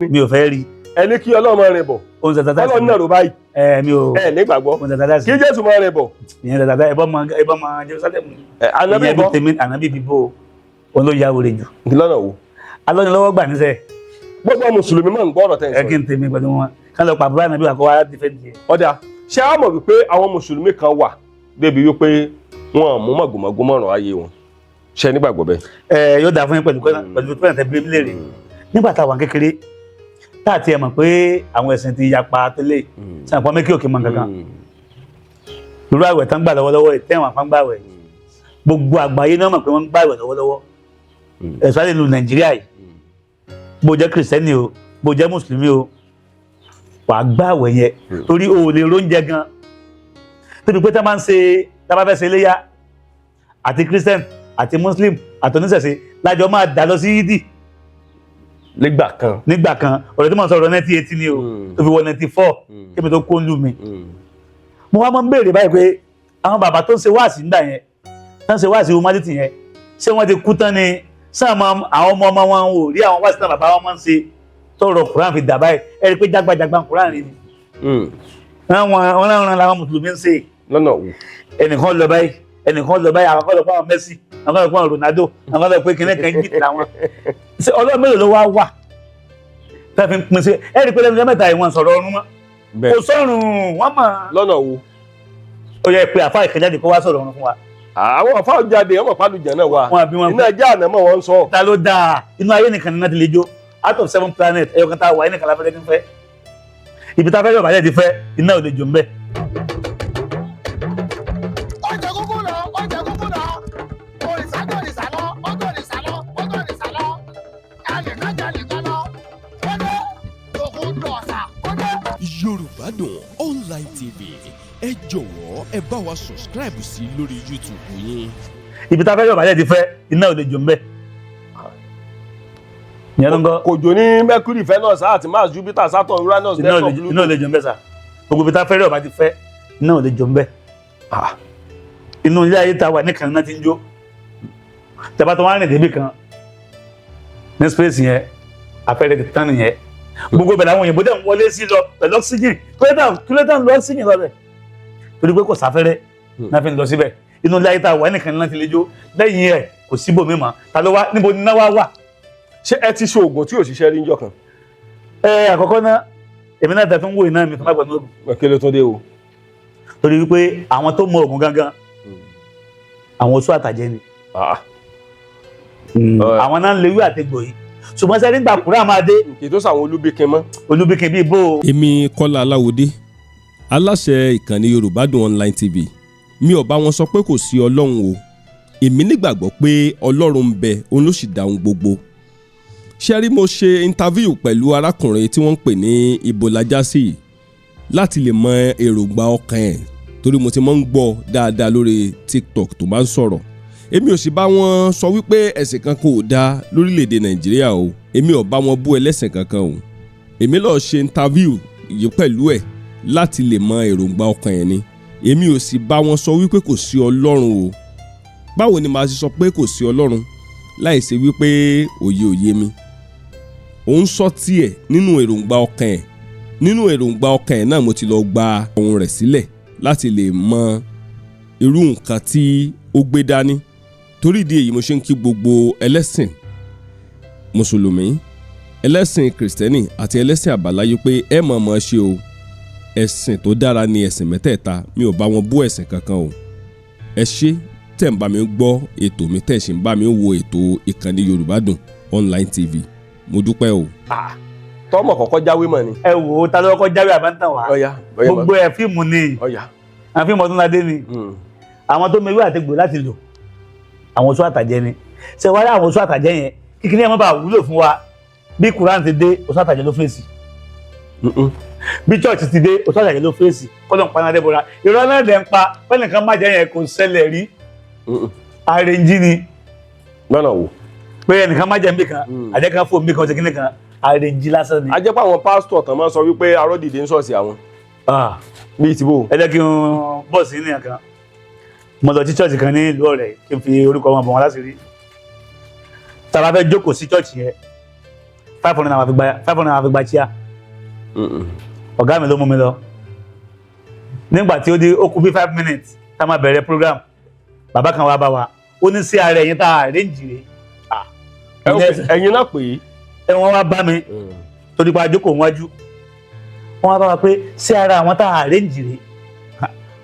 Mi ò fẹ́ rí. Ẹni kí Ọlọ́run máa rìn bọ̀. Ohun tàtàtà. Ọlọ́run náà rò báyìí. Ẹ mi ò. Ẹ nígbàgbọ́. Ohun tàtàtà. Kí Jésù máa rìn bọ̀. Ìyẹn tàtàtà ẹbọ mọ Jerusalem. Ẹ ànábì Ìyẹn bí bọ́. tèmi ànábì bíbó òun ló ya wèrè jù. Lọ́nà wo? Alọ́nilọ́wọ́ gbà níṣẹ́. Gbogbo mùsùlùmí máa ń gbọ́ ọ̀rọ̀ tẹ̀ ń Ẹ sọ kí yìí. n tèmi pẹ̀lú wọn ká lọ pa àbúrò ànábì wà kó wá dífẹ́ǹdì ẹ̀. Ọ̀dà, ṣé a mọ̀ wípé àwọn mùsùlùmí kan wà débi wípé wọn ò mú màgòmágó mọ̀ràn ayé wọn? Ṣé nígbàgbọ́ bẹ́ẹ̀? Ẹ yóò dáa fún yín pẹ̀lú pẹ̀lú pẹ̀lú tẹ̀ bí léèrè. Nígbà tá a wà kékeré, tá a tiẹ̀ mọ̀ pé àwọn ẹ̀sìn ti yapa tẹ́lẹ̀, sàn pọ́n mékì òkè mọ̀ kankan. Irú àwẹ̀ tán gbà lọ́wọ́lọ́wọ́ yìí, tẹ́wọ̀n àpá ń gbà wẹ̀, gbogbo àgbáyé náà mọ̀ pé wọ́n ń gbà wẹ̀ lọ́wọ́lọ́wọ́, ẹ̀sọ́ àlè lu Nàìjíríà yìí. Bó jẹ́ kìrìsìtẹ́nì o, bó jẹ́ mùsùlùmí o, wàá gbà wẹ̀ yẹn torí o ò lè róúnjẹ gan tóbi pé tá a máa ń ṣe, tá a bá fẹ́ ṣe iléyá, àti christian àti muslim àti oníṣẹ̀ṣe lájọ máa dà lọ sí yídì. Nígbà kan. Nígbà kan, ọ̀rọ̀ tí mo sọ̀rọ̀ 1980 ni o, tó fi wọ 94 kémi tó kó ń lù mí. Mo wá máa ń béèrè báyìí pé àwọn bàbá tó ń ṣe wáàsí nígbà yẹn, tó ń ṣe wáàsí humanity yẹn, ṣé wọ́n ti kú tán ni? Sáà máa àwọn ọmọ ọmọ wọn ò rí àwọn wáàsí náà bàbá wọn máa ń ṣe tọrọ Quran fi dà báyìí? Ẹ rí i pé jágbajàgba Quran rí ni wọn rán làwọn mùsùlùmí ń ṣe. Lọ́nà wo? Ẹnìkan lọ báyìí, ẹnìkan lọ báyìí, àwọn kan lọ fún àwọn Messi, àwọn kan lọ fún àwọn Ronaldo, àwọn kan lọ pé kìnìún kan jìtì làwọn. Ṣé Ọlọ́run mélòó ló wá wà tá a fi ń pín sí? Ẹ rí i pé lẹ́nu ọjọ́ mẹ́ta yìí wọ́n sọ̀rọ̀ ọ̀run mọ́. Kò sọ̀rùn wọ́n mọ̀. Lọ́nà wo? Ó yẹ pé àfa ìkẹjáde kó wá sọ̀rọ̀ ọ̀run fún wa. Àwọn àfáà jáde, ọmọ pàlùjẹ náà wà. Wọn àbí wọn. Iná ajá àná mọ̀ wọ́n ń sọ. Ta ló dáa? Inú ayé nìkan ní láti lè jó. Out of seven planets, ẹyọ kan tá a wà ẹnìkan láfẹ́rẹ́ ti ń fẹ́. Ibi tá a fẹ́ yọ̀ bàjẹ́ ti fẹ́, iná ò lè jó ń bẹ́ẹ̀. Ó jẹ kúkú lọ, ó jẹ kúkú lọ, òrìṣà gòrìṣà lọ, ó gòrìṣà lọ, ó gòrìṣà lọ, ẹnìkan jẹ nìkan lọ, ó dé òkun dọ̀ọ̀sà, ó dé. Yorùbá Dùn Online TV, ẹ jọ̀wọ́ ẹ bá wa subscribe sí lórí YouTube yín. Ibi tá a fẹ́ yọ̀ bàjẹ́ ti fẹ́, iná ò lè jó ń bẹ́ẹ̀. Ìyẹn ló ń gọ́. Kò jò ní Mercury, Venus àti Mars, Jupiter, Saturn, Uranus, Iná ò lè Neptune, Pluto. Iná ò lè jó ń bẹ́ẹ̀ sà. Gbogbo ibi tá a fẹ́ yọ̀ bá ti fẹ́, iná ò lè jó ń bẹ́ẹ̀. Inú ilé ayé ta wà nìkan náà ti ń jó. Tẹ́bá tó wá rìn débi kan ní space yẹn, afẹ́rẹ́ ti tán nìyẹn. Gbogbo bẹ̀rẹ̀ àwọn òyìnbó dẹ̀ ń wọlé sí lọ pẹ̀lú oxygen. Kílódé ń lọ oxygen lọ bẹ̀? Torí pé kò sáfẹ́rẹ́ náà fi ń lọ síbẹ̀. Inú ilé ayé ta wà nìkan náà ti lè jó. Lẹ́yìn ẹ̀, kò síbòmí mọ́. Ta ló wá? Níbo ni iná wá wà? Ṣé ẹ ti ṣe oògùn tí ò ṣiṣẹ́ rí níjọ́ kan? Ẹ àkọ́kọ́ náà, èmi náà tẹ̀ tún wò iná mi tó má gbọ́dọ̀ oògùn. Kí ló tún dé o? Torí wípé àwọn tó mọ oògùn gangan, àwọn oṣù àtàjẹ ni. Àwọn náà ń lewé àtegbò yìí, ṣùgbọ́n sẹ́ni gbà kúrò máa dé. Kì í tó sàwọn olúbíkin mọ́. Olúbíkin bíi bó o. Èmi Kọ́lá Aláwọdé, aláṣẹ ìkànnì Yorùbá Dùn Online TV, mi ò bá wọn sọ pé kò sí Ọlọ́run o. Èmi nígbàgbọ́ pé Ọlọ́run ń bẹ, òun ló sì dáhùn gbogbo. Ṣé rí, mo ṣe interview pẹ̀lú arákùnrin tí wọ́n ń pè ní Ibolajasi yìí láti lè mọ èròǹgbà ọkàn ẹ̀, torí mo ti máa ń gbọ́ dáadáa lórí TikTok tó máa ń sọ̀rọ̀. Èmi ò sì bá wọn sọ wípé ẹ̀sìn kan kò dáa lórílẹ̀‐èdè Nàìjíríà o. Èmi ò bá wọn bú ẹlẹ́sìn kankan o. Èmi lọ́ọ́ ṣe interview yìí pẹ̀lú ẹ̀ láti lè mọ èròǹgbà ọkàn ẹ̀ ni. Èmi ò sì bá wọn sọ wípé kò sí Ọlọ́run o. Báwo ni màá ṣe sọ pé kò sí Ọlọ́run láì ṣe wípé òye òye mi? Òun sọ tiẹ̀ nínú èròǹgbà ọkàn ẹ̀. Nínú èròǹgbà ọkàn ẹ̀ náà, mo ti lọ gba ohun rẹ̀ sílẹ̀ láti lè mọ irú nǹkan tí ó gbé dání. Torí ìdí èyí, mo ṣe ń kí gbogbo ẹlẹ́sìn mùsùlùmí, ẹlẹ́sìn kìrìsìtẹ́nì àti ẹlẹ́sìn àbáláyé pé ẹ mọ̀ mọ̀ ṣe o. Ẹ̀sìn tó dára ni ẹ̀sìn mẹ́tẹ̀ẹ̀ta. Mi ò bá wọn bú ẹ̀sìn kankan o. Ẹ ṣé tẹ̀ ń bá mi gbọ́ ètò mi, tẹ̀ sì ń bá mi wo ètò ìkànnì Yorùbá Dùn Online TV. Mo dúpẹ́ o. Tọmọ kọ́kọ́ jáwé mọ́ ni. Ẹ wò ó, ta ló kọ́kọ́ jáwé àbántàn wá? Ọ̀ya, ọ̀ya. Gbogbo ẹ̀ fíìmù ni. Ọ̀ya. Àwọn fíìmù Ọdúnládé ni. Àwọn tó mewé àtegbò láti lò, àwọn oṣù àtàjẹ ni. Ṣe wáyé àwọn oṣù àtàjẹ yẹn kíkiri ẹ̀ má bàa wúlò fún wa? Bí Quran ti dé, oṣù àtàjẹ ló fèsì. Bí church ti dé, oṣù àtàjẹ ló fèsì. Kọ́lọ̀ ń paná débora, irọ́ náà dẹ̀ ń pa pẹ́ẹ́nìkan má jẹ́ yẹn, kò ṣẹlẹ̀ rí. Arrange ni. Lọ́nà wo? Pé ẹnìkan má jẹ́ nbì kan, àjẹ́ kan fò nbì kan, ṣe kíní kan, arrange lásán ni. A jẹ́ pé àwọn pásítọ̀ tán máa ń sọ wípé arọ́ dìde ń ṣọ́ọ̀ṣì àwọn. Bíi tìbò. Ẹ jẹ́ kí n bọ̀ sí ní kan. Mo lọ sí church kan ní ìlú Ọ̀rẹ́, kí n fi orúkọ wọn bọ̀ wọn láti rí. Tá a bá fẹ́ jókòó sí church yẹn, 500 naira fi gba, 500 naira fi gba chair. Ọ̀gá mi ló mú mi lọ. Nígbà tí ó di, ó kù bí 5 minutes tá a máa bẹ̀rẹ̀ program, bàbá kan wá bá wa, ó ní sí ara ẹ̀yìn tá a arrange rè. Ẹ̀yin náà pè é. Ẹ wọ́n wá bá mi torí pa àjókòó wájú, wọ́n wá bá wa pé sí ara àwọn tá a arrange rè.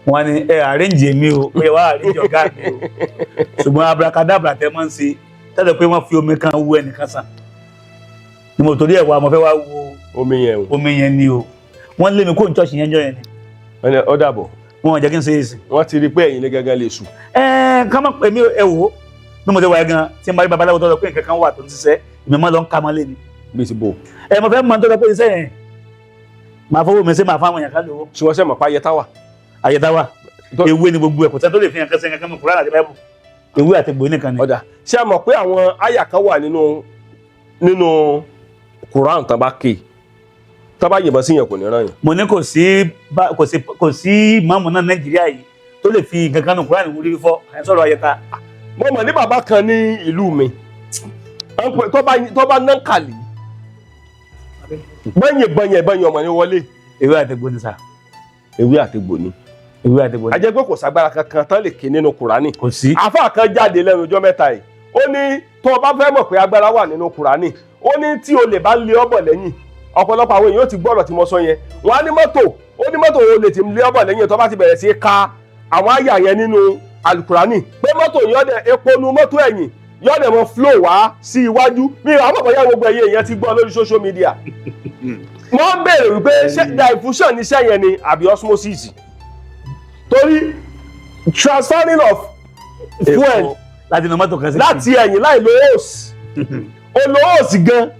Wọ́n ní ẹ arrange èmi o, pé wá arrange ọ̀gá mi o, ṣùgbọ́n abracadabra tẹ máa ń ṣe tẹ́lẹ̀ pé wọ́n fi omi kan wu ẹnìkan sàn ni mo torí ẹ̀ wá, mo fẹ́ wá wo omi yẹn o. Omi yẹn ni o. Wọ́n lé mi kó ní ṣọ́ọ̀ṣì yẹn jọ yẹn ni. Wọ́n ní ó dàbọ̀. Wọn ò jẹ́ kí n ṣe é sí. Wọ́n ti rí i pé ẹ̀yin ní gángan lè sùn. Ẹ ká má èmi, ẹ wò ó, bí mo ṣe wà yẹn gan, tí n bá rí babaláwo tó sọ pé nǹkan kan wà tó ń ṣiṣẹ́, èmi máa lọ ń ka mọ́ lé ni. Bíi ti bò. Ẹ mo fẹ́ mọ tó sọ pé iṣẹ́ yẹn máa fọwọ́ mi ṣe, máa fáwọn èèyàn ká lówó. Tí wọ́n ṣe mọ̀ pa ayẹta wà. Àyẹ̀dá wà, ewé ni gbogbo ẹ̀, kò sẹ́ni tó lè fi hàn kẹsẹ̀ kankan mọ̀ Kùránì àti Báíbù, ewé àti gbòó nìkan ni. Ọ̀dà, ṣé ẹ mọ̀ pé àwọn àyà kan wà nínú Quran tán bá ké, tán bá yìnbọn sí yẹn, kò ní ràn yẹn? Mo ní kò sí ìmáàmù náà Nàìjíríà yìí tó lè fi nǹkan kan nù Kùránì wúrí fífọ́ ẹ̀ sọ̀rọ̀ ayẹta. Mo mọ̀ ní bàbá kan ní ìlú mi. Wọ́n pè- tó bá ná kàlí bẹ́yìn bẹ́yìn bẹ́yìn ọmọ ní wọlé. Ewé àti gbòó ni sà. Ewé àtegbò ni. Ewé àti gbòó A ni. jẹ́ pé kò ságbára kankan tán lè ké nínú Kùránì. Kò sí. Àfáà kan jáde lẹ́nu ọjọ́ mẹ́ta yìí, ó ní tó o bá fẹ́ mọ̀ pé agbára wà nínú Kùránì, ó ní tí olè bá lé ọbọ̀ lẹ́yìn, ọ̀pọ̀lọpọ̀ àwọn èèyàn ti gbọ́rọ̀ tí mo sọ yẹn, wọ́n á ní mọ́tò, ó ní mọ́tò olè tí ń lé ọbọ̀ lẹ́yìn, tó bá ti bẹ̀rẹ̀ sí í ka àwọn àyà yẹn nínú Alukurani, pé mọ́tò yọ̀dẹ̀ epo nu mọ́tò ẹ̀yìn yọ̀dẹ̀ mọ́ flow wá sí iwájú. Mi àwọn bàbá yà, gbogbo ẹ̀yẹ èèyàn ti gbọ́ lórí social media. Wọ́n béèrè wípé ṣé diffusion níṣẹ́ yẹn ni àbí osmosis, torí transferring of fuel Epo láti inú mọ́tò kan sí. láti ẹ̀yìn láì lo hose, o lo hose gan.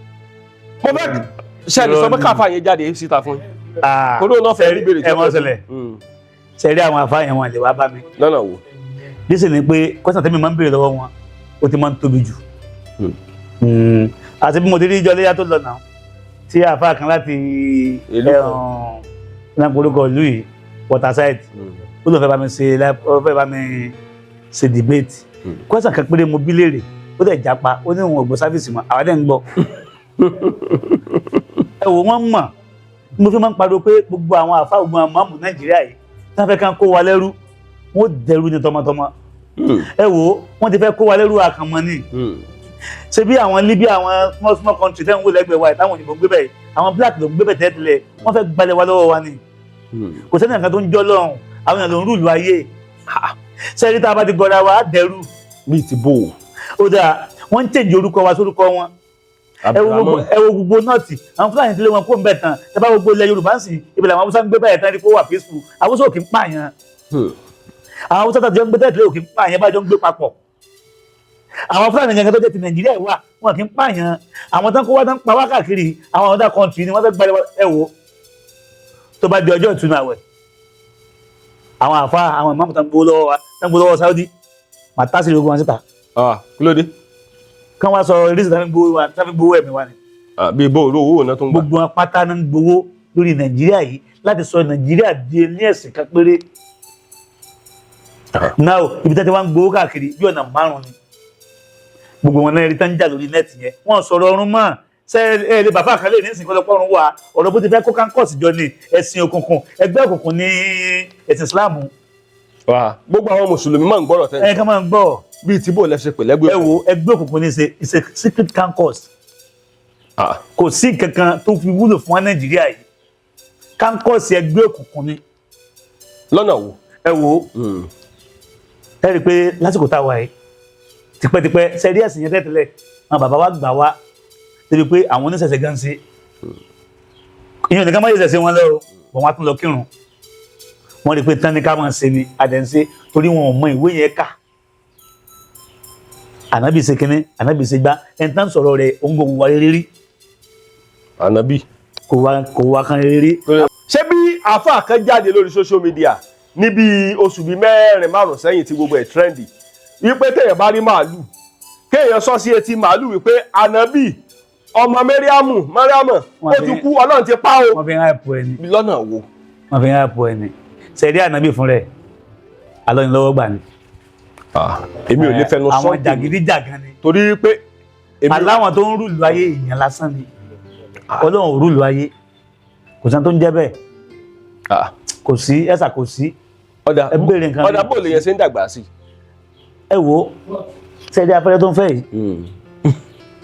Mo fẹ́ ṣẹlẹ̀ sọ pé káfà yẹn jáde síta fún yín. Ah, Kóró náà fẹ́ rí béèrè. Ẹ mọ́ ṣẹlẹ̀ ṣẹlẹ̀, àwọn àfáà yẹn wọn lè wá bá mi. Lọ́nà wo? Níṣẹ́ ni pé kọ́sàn tẹ́mi máa ń béèrè lọ́wọ́ wọn, ó ti máa ń tóbi jù. Àti bí mo ti rí ìjọ léyà tó lọ náà tí àfáà kan láti Ìlú kan. Náà orúkọ ìlú yìí, Waterside, ó lọ fẹ́ bá mi ṣe ó fẹ́ bá mi ṣe debate. Kọ́sàn kan péré mo bí léèrè, ó dẹ̀ jápa, ó ní òun ò gbọ́ service mọ́, àwa dẹ̀ ń gbọ́. Ẹ wò, wọ́n mọ̀ mo fi máa ń pariwo pé gbogbo àwọn àfáà, gbogbo àwọn mọ́ọ̀mù Nàìjíríà yìí tí wọ́n fẹ́ kán kó wa lẹ́rú, wọ́n dẹrú ní tọmọtọmọ. Ẹ wò, wọ́n ti fẹ́ kó wa lẹ́rú àkànmọ́ ni. Ṣe bí àwọn Libya, àwọn small small country tẹ́ ń wò lẹ́gbẹ̀ẹ́ wa yìí, táwọn òyìnbó ń gbé bẹ́ẹ̀, àwọn black ló ń gbé bẹ́ẹ̀ tẹ́lẹ̀, wọ́n fẹ́ gbalẹ̀ wa lọ́wọ́ wa ni. Kò sẹ́ni nǹkan tó ń jọ́ lọ́rùn, àwọn èèyàn ló ń rúlu ayé. Sẹ́ni tá a bá ti gọra wa, á dẹrú. Bíi ti bò ó. Ó dáa, wọ́n ń change orúkọ wa sórúkọ wọn. Ẹ wo gbogbo North, àwọn Fúlàní tí lé wọn kó ń bẹ̀ tán. Ẹ bá gbogbo ilẹ̀ Yorùbá ń sìn, ibi làwọn Haúsá ń gbé báyìí tán ní kó wà peaceful. Haúsá ò kì í pààyàn. Àwọn Haúsá tó jọ ń gbé tẹ́lẹ̀ ò kì í pààyàn, bá jọ ń gbé papọ̀. Àwọn Fúlàní gangan tó jẹ́ ti Nàìjíríà wà, wọn kì í pààyàn. Àwọn tán kó wá tán pa wá káàkiri, àwọn other country ni wọ́n fẹ́ gbalẹ̀. Ẹ wo, tó bá di ọjọ́ ìtúnu àwẹ̀, àwọn àfa, àwọn ìmáàmù tán gbowó lọ́wọ́ wa, tán gbowó lọ́wọ́ Saudi, màtá sí ogun wọn síta. Kí ló dé? Kán wá sọ oríṣi tán fi gbowó wa, tán fi gbowó ẹ̀mí wa ni. Bíi bó olówó owó náà tó ń gbà. Gbogbo wọn pátá náà ń gbowó lórí Nàìjíríà yìí láti sọ Nàìjíríà di ní ẹ̀sìn kan péré. Now, ibi tí wọ́n ń gbowó káàkiri bí ọ̀nà márùn-ún ni gbogbo wọn náà rí tán ń jà lórí net yẹn. Wọ́n sọ̀rọ̀ ọ̀run mọ́ ṣe ẹ lè bàbá kan lè ní ìsìnkú ọlọ́pàá ọ̀run wa, ọ̀rọ̀ bó ti fẹ́ kó caucus jọ ní ẹ̀sìn òkùnkùn, ẹgbẹ́ òkùnkùn ní ẹ̀sìn Islam. Gbogbo àwọn mùsùlùmí máa ń gbọ́rọ̀ tẹ́lẹ̀. Ẹ ká máa ń gbọ́. Bíi tí bò lẹ́sẹ̀ pẹ̀lẹ́gbẹ́. Ẹ wo, ẹgbẹ́ òkùnkùn ní ṣe, it's a secret caucus. Kò sí nǹkan kan tó fi wúlò fún wa Nàìjíríà yìí, caucus ẹgbẹ́ òkùnkùn ni. Lọ́nà wo? Ẹ wo, ẹ rí i pé lásìkò tá a wà yìí, tipẹ́tipẹ́ sẹ́rí ẹ̀sìn yẹn tẹ́tẹ́lẹ̀, àwọn bàbá wa gbà wá débi pé àwọn oníṣẹ̀ṣẹ̀ gan ṣe ìyẹn nìkan máa yẹ ṣẹ̀ṣẹ̀ wọn lọ́rọ̀ wọn, wá tún lọ kírun. Wọ́n rí i pé tán ní ká máa ṣe ni àdẹ̀ǹṣe, torí wọn ò mọ ìwé yẹn kà. Ànábì ṣe kínní, ànábì ṣe gbá, ẹni tán sọ̀rọ̀ rẹ̀ òun kò wà rere rí. Ànábì. Kò wá kan rere rí. Ṣé bí àáfàá kan jáde lórí social media níbi oṣù bíi mẹ́rin márùn sẹ́yìn tí gbogbo ẹ̀ trendy, wípé téèyàn bá rí màálù, kéèyàn sọ sí etí màálù wípé ànábì ọmọ mẹ́ríàmù mẹ́ríàmù ó ti kú, Ọlọ́run ti pa o. Wọ́n fi ń hype ẹni. Lọ́nà wo? Wọ́n fi ń hype ẹni. Sẹ́rí ànábì fún rẹ̀ alọ́nilọ́wọ́ gbà ni. Èmi ò lè fẹnu sọ. Àwọn jàgídíjàgan ni. Torí pé Aláwọn tó ń rúlu ayé, èèyàn lásán ni. Ọlọ́run ò rule ayé, kò sẹ́ni tó ń jẹ́ bẹ́ẹ̀. Kò sí ẹ̀sà, kò sí. Ọ̀dà. Ẹ béèrè nǹkan Ọ̀dà, mi. Bó lè yẹn ṣe ń dàgbà sí? Ẹ wo, sẹ́ẹ̀dí afẹ́rẹ́ tó ń fẹ́ yìí,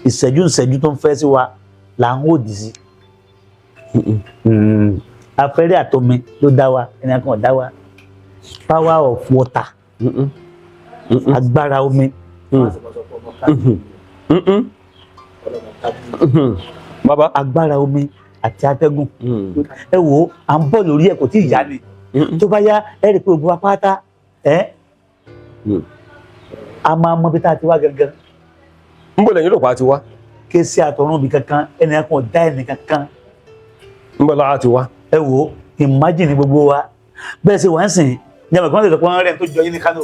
ìṣẹ́jú ìṣẹ́jú tó ń fẹ́ sí wa là ń òdì sí. Afẹ́rẹ́ àtomi ló dá wa, ẹnì kan ò dá wa. Power of water, agbára omi. Bàbá. Agbára omi àti atẹ́gùn. Ẹ wo, à ń bọ̀ lórí ẹ̀, kò tí ì yá ni. Tó bá yá, ẹ rí i pé gbogbo wa pátá ẹ a máa mọ bí tá a ti wá gangan. Ń bọ̀ lẹ́yìn rò pa ti wá. Ké sí àtọ̀run ibì kankan, ẹnì kan ò dá ẹnì kankan. Ń bọ̀ lára ti wá. Ẹ wo, imagine gbogbo wa bẹ́ẹ̀ ṣe wà ń sìn ní àwọn ìkànnì tó pọ́n rẹ̀ tó jọ yín ní Kánò.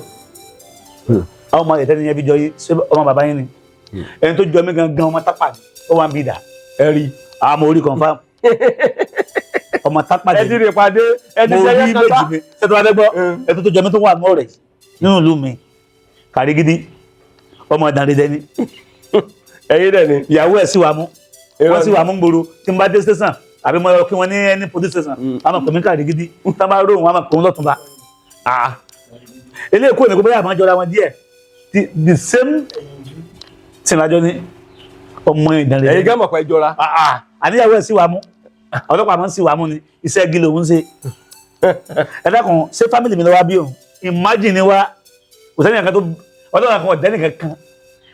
Àwọn ọmọ ìtẹ́ni yẹn fi jọ yín, ṣé ọmọ bàbá yín ni? Ẹni tó jọ mí gangan, ọmọ Tápà ni, ó wà ń bí dà. Ẹ rí. Àmọ́ orí confam, ọmọ Tápà. Ẹ ti rè pàdé, ẹ ti Mo ṣẹyẹ rí kan méjì mi ṣé tó bá fẹ́ gbọ́, ẹni tó jọ mí tó wà ní ọ̀rẹ́ nínú ìlú mi, Kàrígídí, ọmọ Ìdànrè ni. Ẹ̀yin dẹ̀ ni. Ìyàwó ẹ̀ sì wà mú, wọ́n sì Irọ́ wà mú gbòòrò. Tí n bá dé station àbí mo lọ kí wọ́n ní ẹni police station, wọ́n máa pè mí Kàrígídí. Tí wọ́n bá róhùn, wọ́n máa pè wọ́n lọ́túnba. Eléyìí kúrò ní kó bóyá àmọ́ jọra wọn díẹ̀, the same thing lájọ ní ọmọ Ìdànrè. Ẹ̀yin gán mọ̀ pé jọra. Àníyàwó ẹ̀ sì wà mú, ọlọ́pàá máa ń sì wà mú ni, iṣẹ́ igi lòun ń ṣe. Ẹ dákun, ṣé family mi ló wá bí òun? Imagine ni wa, kò sẹ́ni kankan tó ọlọ́run kan, ọ̀dẹ́nì kankan,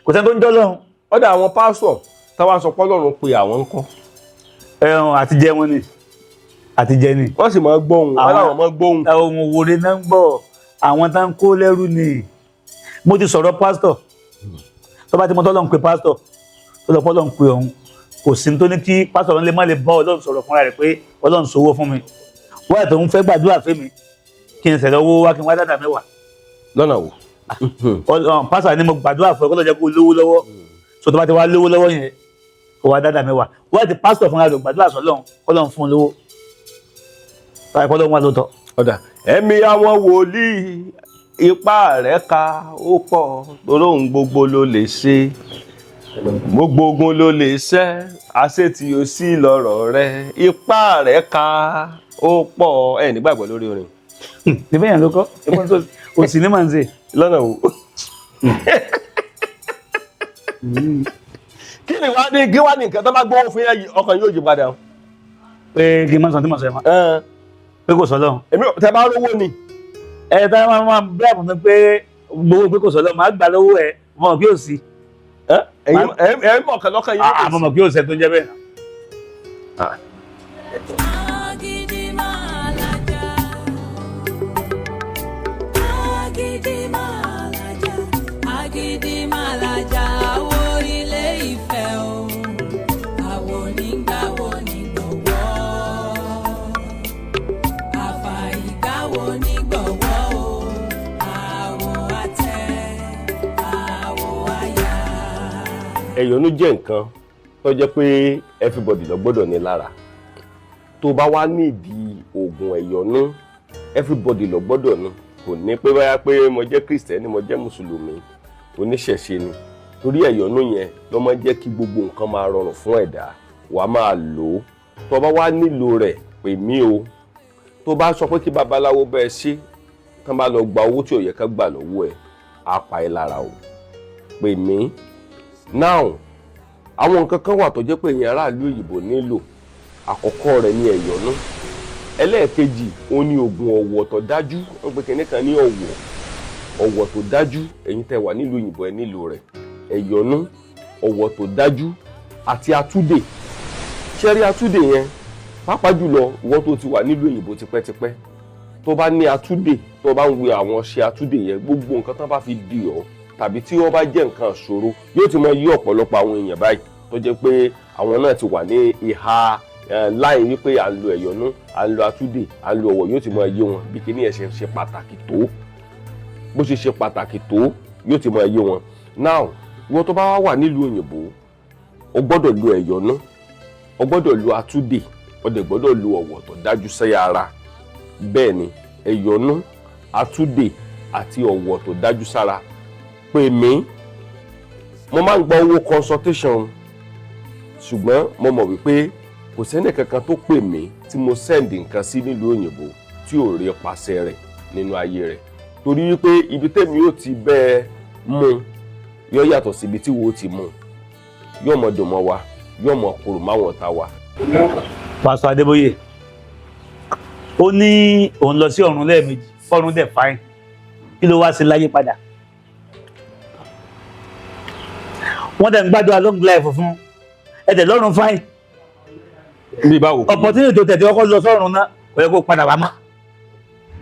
kò sẹ́ni tó ń jọ́ lọ́run. Ọ̀dà, àwọn pásítọ̀ táwa sọ pé Ọlọ́run pe àwọn ń kọ́? Ẹ̀hún àtijẹ́ wọn ni, àtijẹ́ ni. Wọ́n sì máa gbóhùn wọ́n láwọn máa gbóhùn. Ohun òwòrè náà ń gbọ́, àwọn tá ń kó lẹ́rú ni. Mo ti sọ̀rọ̀ pásítọ̀ tó bá ti mọ tọ́lọ́ ń pe pásítọ̀ tó lọ pọ́lọ́ ń pe òun, kò sí tó ní kí pásítọ̀ lè má lè bá Ọlọ́run sọ̀rọ̀ fúnra rẹ̀ pé Ọlọ́run sowó fún mi, wọ́n àti òun fẹ́ gbàdúrà fún mi, kí n ṣẹlẹ̀ owó wá, kí n wá dáadáa mẹ́wàá. Lọ́nà wo? Ọlọ́run, pásítọ̀ ni mo gbàdúrà fún ẹ, kó lọ jẹ́ kó lówó lọ́wọ́. So tó bá ti wá lówó lọ́wọ́ yẹn, kó wá dáadáa mẹ́wàá. Wọ́n àti pásítọ̀ fúnra rẹ̀ gbàdúrà sọ́lọ́run, kọ́lọ́run fún un lówó báyìí, kọ́lọ́run wà lóòótọ́. Ọ̀dà, ẹ̀mí àwọn wòlíì, ipá rẹ̀ ka ó pọ̀, torí ohun gbogbo ló lè ṣe, gbogbo ogun ló lè ṣẹ́, àṣetì ò sí lọ́rọ̀ rẹ̀, ipá rẹ̀ ka ó pọ̀. Ẹ nígbàgbọ́ lórí orin? Níbẹ̀ yẹn ló kọ́ ẹ̀gbọ́n tó òsì ní màá ń ṣe. Lọ́nà wo? Kí ni wàá ní, kí wàá ní nǹkan tó bá gbọ́ fún yẹn, ọkàn yóò yí padà? Pé kí n má sọ tí mo sọ yẹn mọ́, pé kò sọ lọ́hùn. Èmi tẹ bá rówó ni. Ẹ tá máa máa bẹ́ẹ̀ mi pé gbowó pé kò sọ lọ́hùn, máa gbà lọ́wọ́ ẹ, mo mọ̀ pé ò sí. Ẹ̀yin ẹ̀ mọ̀ kàn lọ́kàn yín. Àmọ́ mọ̀ pé ò sẹ́ tó ń jẹ́ bẹ́ẹ̀. Agídí máa lajà. Agídí máa lajà. Agídí máa lajà. Àwo ilé Ifẹ̀ o. Àwo nígbàwo nígbọ̀wọ́. Àfàìgbàwo nígbọ̀wọ́ o. Àwo àtẹ. Àwo àyà. Ẹ̀yọ́nú jẹ́ nǹkan tó jẹ́ pé everybody ló gbọ́dọ̀ ní lára. Tó bá wá nídìí oògùn ẹ̀yọ́nú, everybody ló gbọ́dọ̀ ní. Kò ní pé báyà pé mo jẹ́ Kristẹni, mo jẹ́ Mùsùlùmí, oníṣẹ̀ṣe ni, torí ẹ̀yọ́nú yẹn ló máa ń jẹ́ kí gbogbo nǹkan máa rọrùn fún ẹ̀dá. Wàá máa lò ó. Tó bá wá nílò rẹ̀, pè mí o. Tó bá sọ pé kí babaláwo bẹ́ẹ̀ ṣe, tán bá lọ gba owó tí ò yẹ ká gbà lọ́wọ́ ẹ̀, á pa ẹ́ lára o. Pè mí now. Àwọn nǹkan kan wà tó jẹ́ pé èèyàn aráàlú òyìnbó nílò. Àkọ́kọ́ rẹ̀ ní ẹ̀yọ́nú. Ẹlẹ́ẹ̀kejì, òun ni oògùn ọ̀wọ̀ tó dájú. Wọ́n pe kinní kan ní ọ̀wọ̀, ọ̀wọ̀ tó dájú. Ẹ̀yin tẹ́ wà nílùú òyìnbó, ẹ nílò rẹ̀. Ẹ̀yọ́nú, ọ̀wọ̀ tó dájú àti atúdè. Ṣẹ́rí atúdè yẹn, pàápàá jùlọ ìwọ tó ti wà nílùú òyìnbó tipẹ́tipẹ́, tó bá ní atúdè, tó bá ń wé àwọn ọṣẹ atúdè yẹn, gbogbo nǹkan tó bá fi dì ọ́ tàbí tí wọ́n bá jẹ́ nǹkan ṣòro, yóò ti mọ yí ọ̀pọ̀lọpọ̀ àwọn èèyàn báyìí tó jẹ́ pé àwọn náà ti wà ní ìhà láì wípé à ń lo ẹ̀yọ́nú, à ń lo atúdè, à ń lo ọ̀wọ̀, yóò ti mọ yé wọn bí kíní ẹ̀ ṣe ṣe pàtàkì tó. Bó ṣe ṣe pàtàkì tó, yóò ti mọ yé wọn. Now, ìwọ tó bá wà wà nílùú òyìnbó, o gbọ́dọ̀ lo ẹ̀yọ́nú, o gbọ́dọ̀ lo atúdè, o dẹ̀ gbọ́dọ̀ lo ọ̀wọ̀ tó dájú sẹ́yà ara. Bẹ́ẹ̀ ni, ẹ̀yọ́nú, atúdè àti ọ̀wọ̀ tó dájú sára. Pè mí. Mo máa ń gba owó consultation, ṣùgbọ́n mo mọ̀ wípé Kò sẹ́ni kankan tó pè mí tí mo send nǹkan sí nílùú òyìnbó tí ò rí pàṣẹ rẹ̀ nínú ayé rẹ̀, torí wípé ibi tẹ́mi ò ti bẹ́ẹ̀ mú yóò yàtọ̀ síbi tí wo ti mú, yóò mọ dùn mọ́ wa, yóò mọ kúrò máwọn ọ̀tá wa. Pásítọ̀ Adébóyè ó ní òun lọ sí ọ̀run lẹ́ẹ̀mejì, fọ́run dẹ̀ fáìn, kí ló wá sí láyé padà? Wọ́n dẹ̀ ń gbàdúrà long life fún ẹ̀dẹ̀ lọ́run fáìn. Bí báwo kò yé? Opportunity tó tẹ̀tẹ̀ ọkọ̀ lọ sọ́run náà kò yẹ kó padà wá mọ́.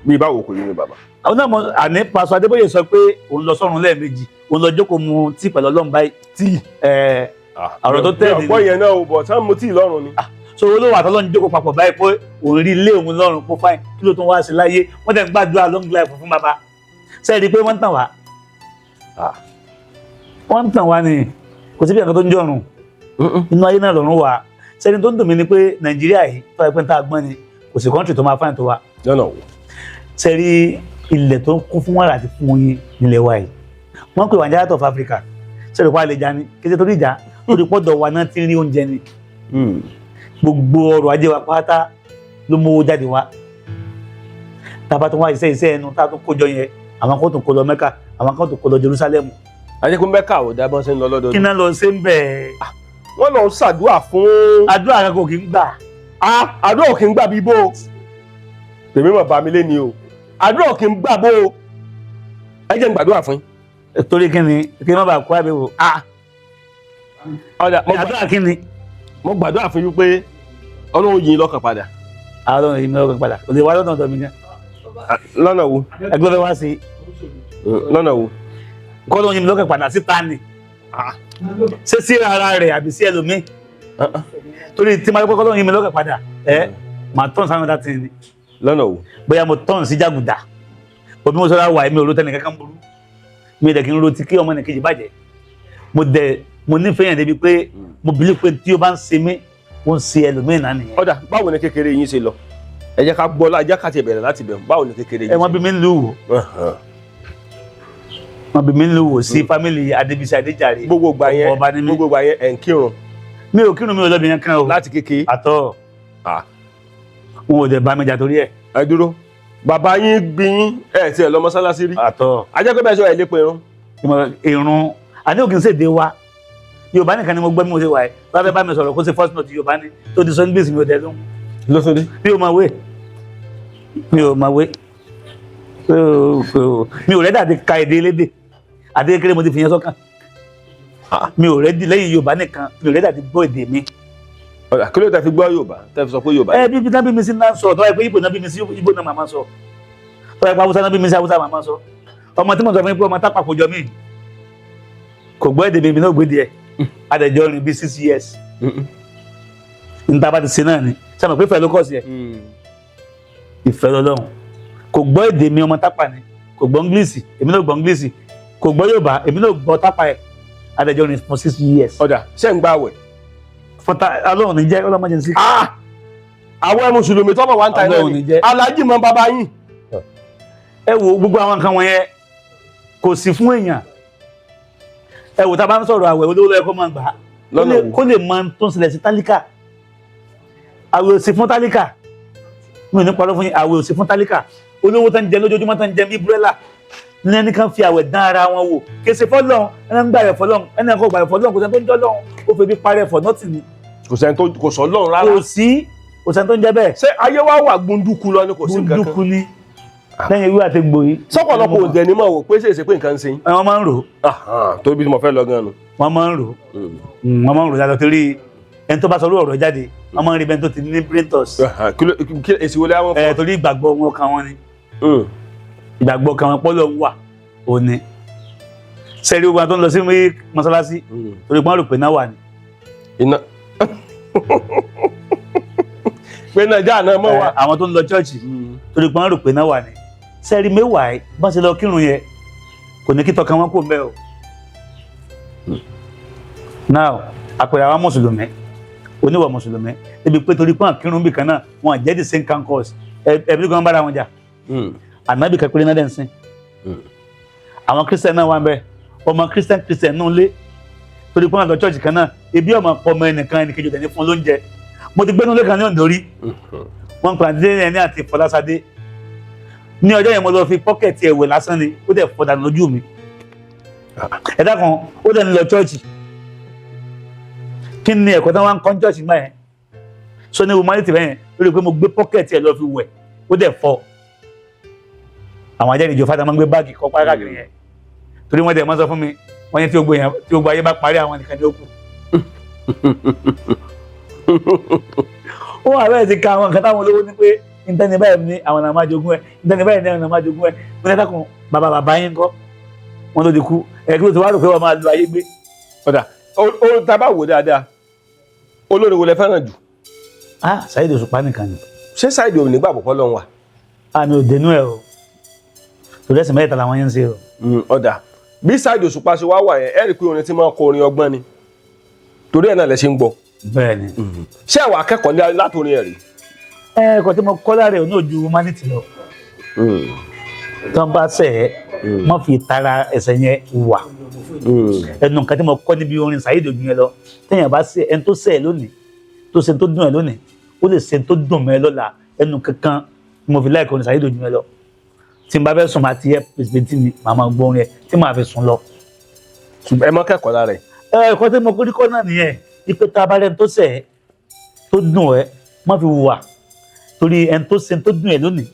Bí báwo kò yé mi, bàbá? Àwọn náà mọ àní Pásítọ̀ Adébóyè sọ pé òun lọ sọ́run lẹ́ẹ̀mejì, òun lọ jókòó mu tíì pẹ̀lú Ọlọ́run báyìí Tíì? Ẹ̀ ọ̀rọ̀ tó tẹ̀lé. Ọ̀pọ̀ yẹn náà ò bọ̀ tán mo tíì lọ́rùn ni. So olówó àtọ́lọ́run jókòó papọ̀ báyìí pé òun rí ilé òun lọ́run kó fáìn, kí ló tún wá sí láyé? Wọ́n dẹ̀ ń gbàdúrà long life fún bàbá. Sẹ́ẹ̀rí pé wọ́n ń tàn wá, wọ́n ń tàn wá ni. Kò síbi ẹ̀kan tó ń jọ̀run, inú ayé náà lọ́run wà. Sẹ́ni tó ń dùn mí ni pé Nàìjíríà yìí tó ẹ pé ń tá a gbọ́n ni, kò sí country tó máa fáìn tó wa. Lọ́nà wo? Sẹ́rí ilẹ̀ tó ń kún fún wàrà àti fún oyin nílẹ̀ wa yìí, wọ́n pè wá ní Giant of Africa. Sẹ́rí pa lè jà ni kí ṣe torí ìjà, torí pọ́dọ̀ wa náà ti ń rí oúnjẹ ni. Gbogbo ọrọ̀ ajé wa pátá ló mówó jáde wá. Tá a bá tún wá iṣẹ́ iṣẹ́ ẹnu tá a tún kójọ yẹn, àwọn kan tún kó lọ Mẹ́kà, àwọn kan tún kó lọ Jerusalem. Ajẹ́kùn Mẹ́kà ò dá bọ́n ṣe ń lọ Kí lọ́dọọdún. náà lọ sí ń bẹ̀? Wọ́n lọ ń ṣàdúrà fún. Àdúrà kan kò kí ń gbà. Ah, àdúrà ò kì í gbà bí bó o. Tèmi mọ̀ bá mi lé ni o, àdúrà ò kì í gbà bó o. Ẹ jẹ́ n gbàdúrà fún yín. Torí kí ni? Kí má bàa kó àbẹ̀wò? Ah, ọ̀dà mo gbà- Àdúrà kí ni? Mo gbàdúrà fún yín pé Ọlọ́run yìí lọ́kàn padà. Àwọn ọlọ́run yìí mi lọ́kàn padà kò lè wá lọ́nà ọ̀dọ̀ mi gan. Lọ́nà wo? Ẹgbẹ́ fẹ́ wá sí. Lọ́nà wo? Kọ́ ló ń yí mi lọ́kàn padà síta ni, ṣé sí ara rẹ̀ àbí sí ẹlòmíì? Torí tí máa kọ́ ló ń yí mi lọ́kàn padà, ẹ màá tọ́n sáwọn ọ̀dà tì ní. Lọ́nà wo? Bóyá mo tọ́n sí jàgùdà òbí mo sọ́ra wà, èmi ò ro tẹ́nì kankan burú, mi ò dẹ̀ kí n ro ti kí ọmọ nìkejì bàjẹ́. Mo dẹ̀ mo nífẹ̀ẹ́ yẹn débi pé mo bìlí pé tí ó bá ń ṣe mí, ó ń ṣe ẹlòmíì náà nìyẹn. Ọ̀dà, báwo ni kékeré yín ṣe lọ? Ẹ jẹ́ ká gbọ́, ẹ jẹ́ ká ti bẹ̀rẹ̀ láti bẹ̀rẹ̀. Báwo ni kékeré yín Ẹ wọ́n bí mi ń lù wò. ṣe? Wọ́n bí mi ń lù wò sí family Adébísí Adéjàre. Gbogbo ìgbà yẹn Ọba ni mí. Gbogbo ìgbà yẹn, ẹ̀ ń kírun? Mi ò kírun, mi ò lọ́bi yẹn kan o. Láti kékeré? Àtọ́. Ah. Wọn ò dẹ̀ bá mi jà torí ẹ̀. Ẹ dúró, bàbá yín bí yín, ẹ tiẹ̀ lọ mọ́sálásí rí? Àtọ́. Ajẹ́ pé bẹ́ẹ̀ sọ ẹ̀ lé pe irun. Ìrun àní òkè ń ṣèdè wa, Yorùbá nìkan ni mo gbọ́. Bí mo ṣe wà ẹ́, bá fẹ́ bá mi sọ̀rọ̀, kó ṣe first note Yorùbá ni, tó ti sọ English, mi ò dẹ̀ lóhùn. Lọ́sọ̀dé. Mi ò mọ̀ wé, mi ò mọ̀ wé, mi ò ready àti ka èdè elédè àti kékeré. Mo ti fi yẹn sọ́kàn, mi ò ready. Lẹ́yìn Yorùbá nìkan, mi ò ready àti gbọ́ èdè mi. Ọ̀dà, kí ló tẹ fi gbọ́ Yorùbá, tẹ fi sọ pé Yorùbá? Ẹ bí náà bí mi sí náà sọ, tọ́wọ́ ẹ pé Ìgbò náà bí mi sí, Ìgbò náà màmá sọ, tọ́wọ́ ẹ pé Haúsá náà bí mi sí, Haúsá màmá sọ. Ọmọ tí mo sọ fún mi pé ọmọ tápà kò jọ mí, kò gbọ́ èdè mi, èmi náà gbé díẹ̀, adẹ̀jọ́ rìn bí 6 years. Níta bá ti ṣe náà ni sẹ́mi pé ìfẹ́ ló kọ̀ sí ẹ̀, ìfẹ́ lọ́lọ́run. Kò gbọ́ èdè mi, ọmọ tápà ni. Kò gbọ́ English, èmi náà gbọ́ English. Kò gbọ́ Yorùbá, èmi náà gbọ́ tápà ẹ̀. Adẹ̀jọ́ rìn for 6 years. Ọ̀dà, ṣé ń gbààwẹ̀? Fọta Ọlọ́run ní jẹ́, Ọlọ́run má jẹ́ sí. Ah! Àwọn mùsùlùmí tọ́mọ̀ wá ń ta iná Ọlọ́run ni ní jẹ́. Aláàjì mọ bàbá yín. Ẹ wo gbogbo àwọn nǹkan wọ̀nyẹn, kò sí fún èèyàn. Ẹ wò, tá a bá ń sọ̀rọ̀ àwẹ̀, olówó ló yẹ kó máa gbà á. Lọ́nà wo? Kó lè mọ tó ń ṣẹlẹ̀ sí tálíkà. Àwẹ̀ ò sí fún tálíkà, mi ò ní parọ́ fún yín. Àwẹ̀ ò sí fún tálíkà. Olówó tó ń jẹ lójoojúmọ́, tó ń jẹ bí búrẹ́là ní ẹni kan fi àwẹ̀ dán ara wọn wò kèsì fọlọ́n. Ẹni ń gbà rẹ̀ fọlọ́n, ẹni kò gbà rẹ̀ fọlọ́n, kò sẹ́ni tó ń jọ́ lọ́hùn. Ó fi bí parẹ́ for nothing ni. Kò sẹ́ni tó kò sọ lọ́run rárá. Kò sí, kò sẹ́ni tó ń jẹ́ bẹ́ẹ̀. Ṣé ayé wa wà gbunduku lọ ni? Kò sí nǹkan kan. Gbunduku ni lẹ́yìn ewé àti gbòyí. Sọ́pọ̀lọpọ̀ òjẹ̀ ni mo wò pé ṣèṣe pé nǹkan ń ṣe yín. Wọ́n máa ń rò ó. Torí bí mo fẹ́ lọ gan-an nù. Wọ́n máa ń rò ó, wọ́n máa ń rò dáadáa, torí ẹni tó bá sọ irú ọ̀rọ̀ jáde, wọ́n máa ń rí bẹ́ẹ̀ tó ti ní brain toss. Kí èsì wo lé àwọn Ẹ torí ìgbàgbọ́ wọn kan wọn ni fún. ìgbàgbọ́ kan wọn pọ́lọ́ ń wà òní sẹ́rí ogun tó ń lọ sí mọ́sálásí, torí pọ́n rò pé náà wà ní. Iná pé nàìjíríà náà mọ̀ wá. Ẹ, àwọn tó ń lọ chọ́ọ̀chì, torí pọ́n rò pé náà wà ní. Sẹ́rí mẹ́wàá ẹ̀ bá ṣe lọ kírun yẹn, kò ní kí tọkàn wọn kò mẹ́ o. Now, àpẹẹrẹ àwọn mùsùlùmí oníwà mùsùlùmí débi pé torí pọ́n kírun bì kan náà, wọn jẹ́ the same campus, ẹbí kan bára wọn jà. Ànábì kan péré náà dẹ̀ ń sìn. Àwọn Christian náà wà ń bẹ, ọmọ Christian Christian náà lé, torí pé wọn lọ church kan náà, ebi ọmọ ọmọ ẹnìkan, ẹnìkejì ọ̀dẹ̀ ní fún lóúnjẹ. Mo ti gbénú lẹ́kan ní Oǹdó rí. Wọ́n pa àdílé ẹni àti Fọláṣadé. Ní ọjọ́ yẹn mo lọ fi pọ́kẹ̀tì ẹ̀wẹ̀ lásán ni, ó dẹ̀ fọ́ dànù lójú mi. Ẹ̀dá kan ó dẹ̀ ń lọ chọ́ọ̀chì. Kí ni ẹ̀kọ́ tí wọ́n ń kọ́ chọ́ọ̀chì gbà yẹn? Sọ ní humanity bẹ́yẹn lórí pé mo gbé pọ́kẹ̀tì ẹ̀ lọ fi wẹ̀, ó dẹ̀ fọ́. Àwọn ajẹ́rìí fata máa ń gbé báàgì kọ́ káàkiri yẹn. Torí wọ́n dẹ̀ mọ́ sọ fún mi, wọ́n ní tí gbogbo ayé bá parí àwọn nìkan ní ó kù. Ó wà bẹ́ẹ̀ ti ka àwọn nǹkan táwọn olówó ní pé ìtẹ́ni báyìí ní àwọn àwọn máa jogún ẹ̀, ìtẹ́ni báyìí ní àwọn máa jogún ẹ̀. Mo ní dákun bàbá bàbá yín kọ́, wọn ló ti kú. Ẹ̀ kí ló ti wá rò pé wọ́n máa lo ayé gbé. Ọ̀dà ó ta bá wò dáadáa, olórin wo lẹ fẹ́ràn jù? Ah, Saheed Òṣùpá nìkan ni. Ṣé Saheed ò ní gbàgbọ́ pọ́ lọ́hùn wa? Àmì ò dénú ẹ̀ o, torí ẹ̀sìn mẹ́ta làwọn yẹn ń ṣe o. Ọ̀dà bí Saheed Òṣùpá ṣe wá wà yẹn, ẹ rí i pé orin tí máa ń kọ orin ọgbọ́n ni, torí ẹ̀ náà lẹ ṣe ń gbọ́. Bẹ́ẹ̀ni. Ṣé àwọn akẹ́kọ̀ọ́ látòrin ẹ̀ rí? Ẹ kò tí mo kọ́ lára ẹ̀ náà ju humanity lọ. Tó ń bá ṣẹ̀ ẹ́, má fi tara ẹ̀ṣẹ̀ yẹn wà. Ẹnu nǹkan tí mo kọ́ níbi orin Saheed ojú yẹn lọ, téèyàn bá ṣẹ̀ ẹni tó ṣẹ̀ ẹ́ lónìí, tó ṣe tó dùn ẹ́ lónìí, ó lè ṣe tó dùn mọ́ ẹ lọ́la. Ẹnu kankan mo fi láìka orin Saheed ojú yẹn lọ. Tí n bá fẹ́ sùn, máa ti yẹ pèsè mi, màá máa gbọ́ orin ẹ̀ tí màá fi sùn lọ. Ẹ mọ kẹ́kọ̀ọ́ lára ẹ̀. Ẹ ẹ̀kọ́ tí mo kọ́ kọ́ náà nìyẹn, ipe tá a bá rẹ́ni tó ṣẹ̀ ẹ́ tó dùn ẹ́, má fi hùwà, torí ẹni tó ṣe tó dùn ẹ́ lónìí,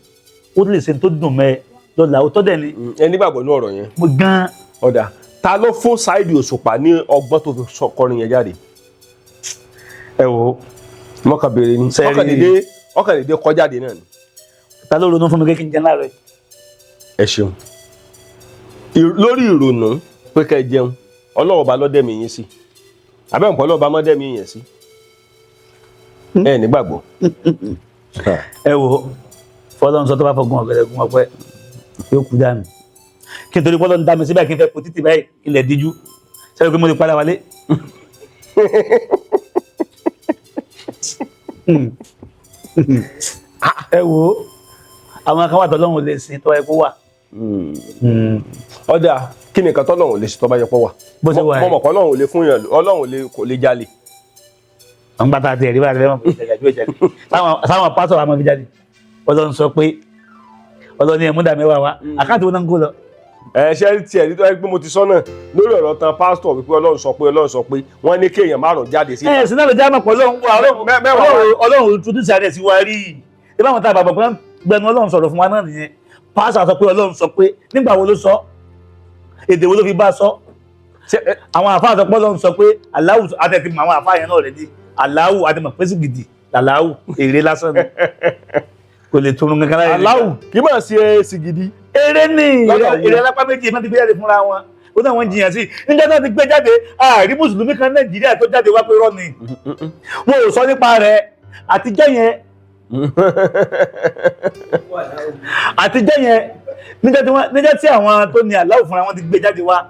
ó lè ṣe tó dùn mọ́ ẹ lọ́la. Ó tọ́ dẹ̀ ni. Ẹ nígbàgbọ́ ní ọ̀rọ̀ yẹn. Mo gan. Ọ̀dà ta ló fún Saheed Òṣùpá ní ọgbọ́n tó fi kọrin yẹn jáde? Ẹ wo. Mọ́kàn béèrè ni. Ọkàn dédé kọ jáde náà ni. Ta ló ronú fún mi kékeré jẹun láàárọ̀? Ẹ ṣeun. Lórí ìrònú pé kẹ́ ẹ jẹun, Ọlọ́run ọba ló dẹ̀mí yín sí. Àbẹ́ nǹkan Ọlọ́run ọba mọ́ dẹ̀mí yín sí. Ẹ nígbàgbọ́. Ẹ wo, fọlọ́n sọ tó bá fọgùn ọ̀gẹ̀dẹ̀ gun ọpẹ yóò kú dànù. Kí n torí fọlọ́n dá mi síbẹ̀ kí n fẹ́ po títì báyìí ilẹ̀ díjú. Sẹ́yìn pé mo ti padà wálé. Ẹ wo, àwọn kan wà tọ́lọ́run lè sin tọ́ ẹ kó wà. Ọ̀dà kí ni nǹkan tọ́lọ́run lè ṣe tọ́ bá yẹ pọ̀ wà? Bó ṣe wà yẹn. Mọ̀ mọ̀ Ọlọ́run lè fún yàn, Ọlọ́run kò lè jalè. Àwọn gbàtà àti ẹ̀rí bá rẹ̀ mọ̀ fi jalè àjọ ìjalè. Sáwọn pásọ̀ wa mọ̀ fi jalè. Ọlọ́run sọ pé Ọlọ́run ní ẹ̀múdà mẹ́wàá wa, àkáǹtì wọn náà ń kó lọ. Ẹ ṣe tiẹ̀ nítorí pé mo ti sọ náà lórí ọ̀rọ̀ tán pásítọ̀ wípé Ọlọ́run sọ pé Ọlọ́run sọ pé wọ́n ní kéèyàn márùn-ún jáde sí. Ẹ sinú àlọ́ jáàmù pọ̀ Ọlọ́run wà Ọlọ́run tuntun sí àrẹ sí wa rí i. Ṣé báwọn tá a bàbọ̀ pé gbẹnu Ọlọ́run sọ̀rọ̀ fún wa náà nìyẹn? Pásítọ̀ sọ pé Ọlọ́run sọ pé, nígbà wo ló sọ? Èdè wo ló fi bá sọ? Àwọn àfáà sọ pé Ọlọ́run sọ pé Aláwù àtẹ̀tí mọ àwọn àfáà yẹn náà rẹ̀ di Aláwù àti mọ̀ pé sìgìdì làláwù èrè lásán ni. Kò lè tunu kankan láyé. Aláwù kì í máa ṣe sìgìdì. Eré ni eré alápá méjì máa ti gbé jáde fúnra wọn. Ó náà wọ́n jiyàn sí. Níjọ́ náà ti gbé jáde, ààrí Mùsùlùmí kan Nàìjíríà tó jáde wá pé rọ́ ni. Wọn ò sọ nípa rẹ̀. Àtijọ́ yẹn. Àtijọ́ yẹn níjọ́ tí àwọn tó ní Aláwù fúnra wọn ti gbé jáde wá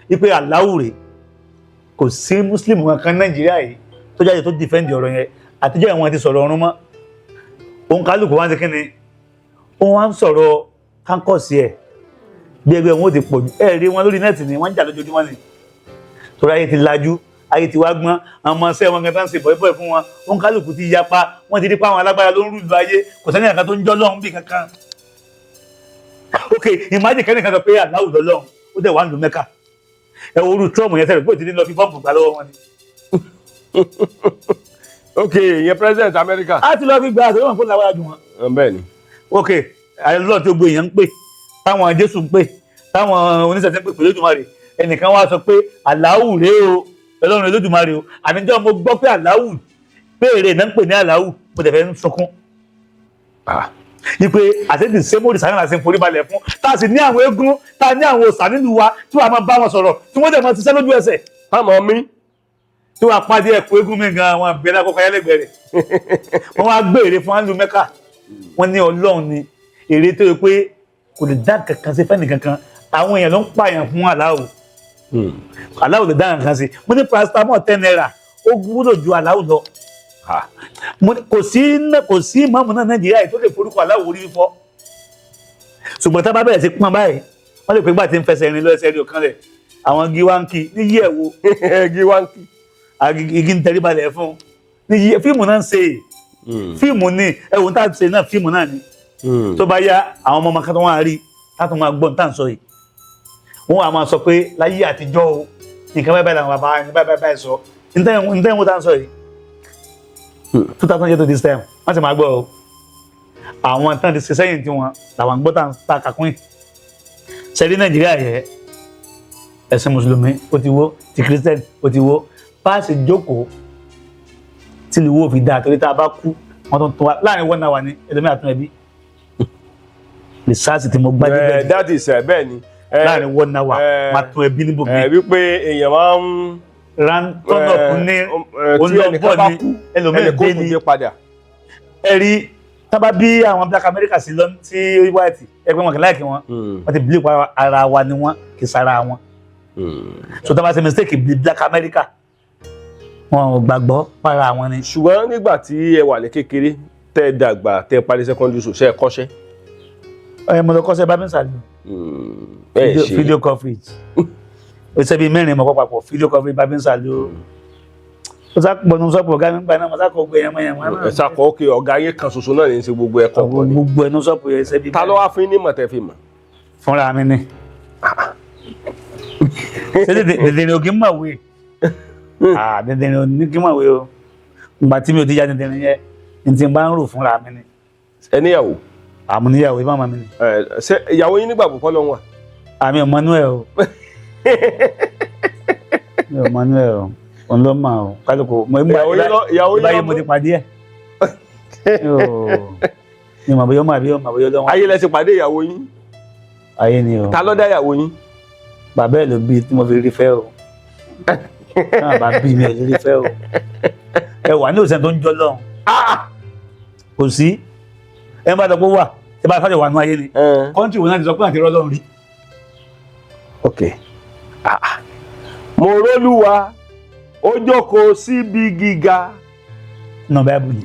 wípé Aláwù rèé. Kò sí Mùsùlùmí kankan Nàìjíríà yìí tó jáde tó dìfẹ́ǹdì ọ̀rọ̀ yẹn. Àtijọ́ yẹn wọ́n ti sọ̀rọ̀ ọ̀run mọ́. Òun kálukú wá ń ṣe kí ni? Òun wá ń sọ̀rọ̀ kánkọ̀sì ẹ̀ bí ẹgbẹ́ wọn ò ti pọ̀ jù. Ẹ rí wọn lórí nẹ́ẹ̀tì ni wọ́n ń jà lójoojúmọ́ ni. Torí ayé ti lajú, ayé ti wá gbọ́n, àwọn ọmọ ṣẹ́ wọn kan ń ṣe bọ̀ìbọ̀ì fún wọn. Òun kálukú ti yapa, wọ́n ti rí pa àwọn alágbára ló ń rúlu ayé, kò sẹ́ni kankan tó ń jọ́ lọ́hùn bí kankan. Ok, imagine kẹ́nìkan sọ pé Aláwù lọ́lọ́hun, ó dẹ̀ wá ń lu Mẹ́kà. Ẹ wo orú Trump yẹn sẹ́rẹ̀ pé òtí ní lọ fi bọ́ǹbù gbà lọ́wọ́ wọn ni. Ok, ìyẹn president America. A ti lọ fi gba àtẹwọ́n fún làwọn àjùmọ̀. Bẹ́ẹ̀ ni. Ok, àlọ́ tí gbogbo èèyàn ń pè, táwọn Jésù ń pè, táwọn oníṣẹ̀ṣẹ̀ ń pè pẹ̀lú Olódùmarè, ẹnìkan wá sọ pé Aláwù rèé o, Ọlọ́run Olódùmarè o. Àníjọ́ mo gbọ́ pé Aláwù pé èrè náà ń pè ní Aláwù, mo dẹ̀ fẹ́ ń sunkún. Ipe àtẹ̀tì sẹ́mórì sáré àti forí balẹ̀ fún, tá a sì ní àwọn eégún, tá a ní àwọn òòṣà nílùú wa, tí wàá máa bá wọn sọ̀rọ̀, tí wọ́n dẹ̀ máa ṣiṣẹ́ lójú ẹsẹ̀. Àmọ́ mi. Tí wàá pàdé ẹ̀kọ́ eégún mi gan, àwọn àgbẹ̀rẹ̀ akọ́kọ́ ayálégbẹ̀ rẹ̀. Wọ́n wá gbé ère fún Áńlù Mẹ́kà. Wọ́n ní Ọlọ́run ni ère tó yẹ pé kò lè dá kankan sí fẹ́ni kankan. Àwọn èèyàn ló ń pààyàn fún Aláwù. Aláwù lè dá kankan sí. Mo ní paracetamol 10 naira, ó gbúdọ̀ ju Aláwù lọ. Kò sí ìmáàmù náà Nàìjíríà yìí tó lè forúkọ Aláwù orí fífọ́. Ṣùgbọ́n tá a bá bẹ̀rẹ̀ sí pọ́n báyìí, wọ́n lè pé gbà tí ń fẹsẹ̀ rìn lọ ẹsẹ̀ rí ọ̀kan rẹ̀. Àwọn igi wá ń kí ní yí ẹ̀ wo. Igi wá ń kí. Igi ń tẹríbalẹ̀ fún. Ní fíìmù náà ń ṣe, fíìmù ni. Ẹ̀wọ̀n tá a ṣe náà, fíìmù náà ni. Tó bá yá, àwọn ọmọ ọmọ kan tó wọ́n á rí látọ̀ máa gbọ́n tá à ń sọ yìí, wọ́n á máa sọ pé láyé àtijọ́ o, nǹkan báyìí báyìí làwọn bàbá ní báyìí báyìí báyìí sọ ntẹ́yìn wọ́n tá à ń sọ yìí 2000 years to this time. Wọ́n sì máa gbọ́ o. Àwọn tán ti ṣe sẹ́yìn tí wọn làwọn gbọ́ tá à ń ta kàkún yìí. Sẹ́rí Nàìjíríà yẹ, ẹ̀sìn Mùsùlùmí ó ti wó, ti Kírísítẹ́nì ó ti wó. Páàsì jókòó tí ìlú wo fi dáa, torí tá a bá kú, wọ́n tún tún wa láàrin one hour ní ẹlòmíà tún ẹbí rìsáàsì tí mo gbájú bẹ́ẹ̀. That is bẹ́ẹ̀ ni. Láàrin one hour, máa tún ẹbí níbò mi. Wípé èèyàn máa ń ran tọ́nà kún ní tí ẹnìkan bá olóńgbò ní kú, ẹlòmíà ẹnìkan dé kò ní dé padà. Ẹ rí tábà bí àwọn Black America sí lọ sí white ẹgbẹ́ wọn kì láìkí wọn. Wọ́n ti believe pa ara wa ni wọ́n, kì í sara wọn. So tábà ṣe mistake bí Black America, wọn ò gbàgbọ́ para wọn ni. Ṣùgbọ́n nígbà tí ẹ wà ní kékeré, tẹ́ ẹ dàgbà, tẹ́ ẹ parí secondary school, ṣe ẹ kọ́ṣẹ́? Ẹ mo lọ kọ́ṣẹ́ barbing salon. Ẹ ṣe Video coverage, ó ṣe bíi mẹ́rin mọ̀ papọ̀: video coverage, barbing salon. Ó sá pọ̀ nù sọ́pọ̀ ọ̀gá mi gbà náà, mo sá kọ́ gbé yẹn yẹn Ẹ sàkọ́ òkè ọ̀gá yín kan ṣoṣo náà ní í ṣe gbogbo ẹ̀kọ́ pọ̀ ni. Gbogbo ẹnu sọ́pọ̀ yẹn ṣe bíi Ta ló wá fún yín ní mọ̀ tẹ́ fi mọ̀? Fúnra mi ni. Ṣé dèdè ni òkè mọ̀ wé? Ah, dèdè ni òní kí mọ̀ wé o. Ìgbà tí mi ò ti ya dèdè ni yẹn ní ti bá ń rò fúnra mi ni. Ẹ níyàwó? Àmúníyàwó ìbámu mi ni. Ẹ ṣé ìyàwó yín nígbàgbọ́ kọ́ ló ń wà? Àmì ọmọnú ẹ o, mi ò mọnú ẹ o, òun ló mọ o, kálukú mo ń gbà. Ìyàwó yín ìbáyé lọ mo ti pàdé ẹ mi mọ̀ bóyá ó mọ̀ àbí ó mọ̀ bóyá lọ́wọ́. Ayé lẹ ti pàdé ìyàwó yín? Ayé ni o. Ta ló dá ìyàwó yín? Bàbá ẹ ló bí tí mo fi rí fẹ́ o. Náà bá bí mi ò lè rí fẹ́ o. Ẹ wà ní òsèǹ tó ń jọ lọ́hùn, kò sí. Ẹ bá dọ̀pọ̀ wà tí bá fàjọ wà nú ayé ni kọ́ńtì wo náà ti sọ pé àti rọ́lọ́run rí. Ok. Mo rólúwa, ó jókòó síbi gíga. Nínú Báíbù ni.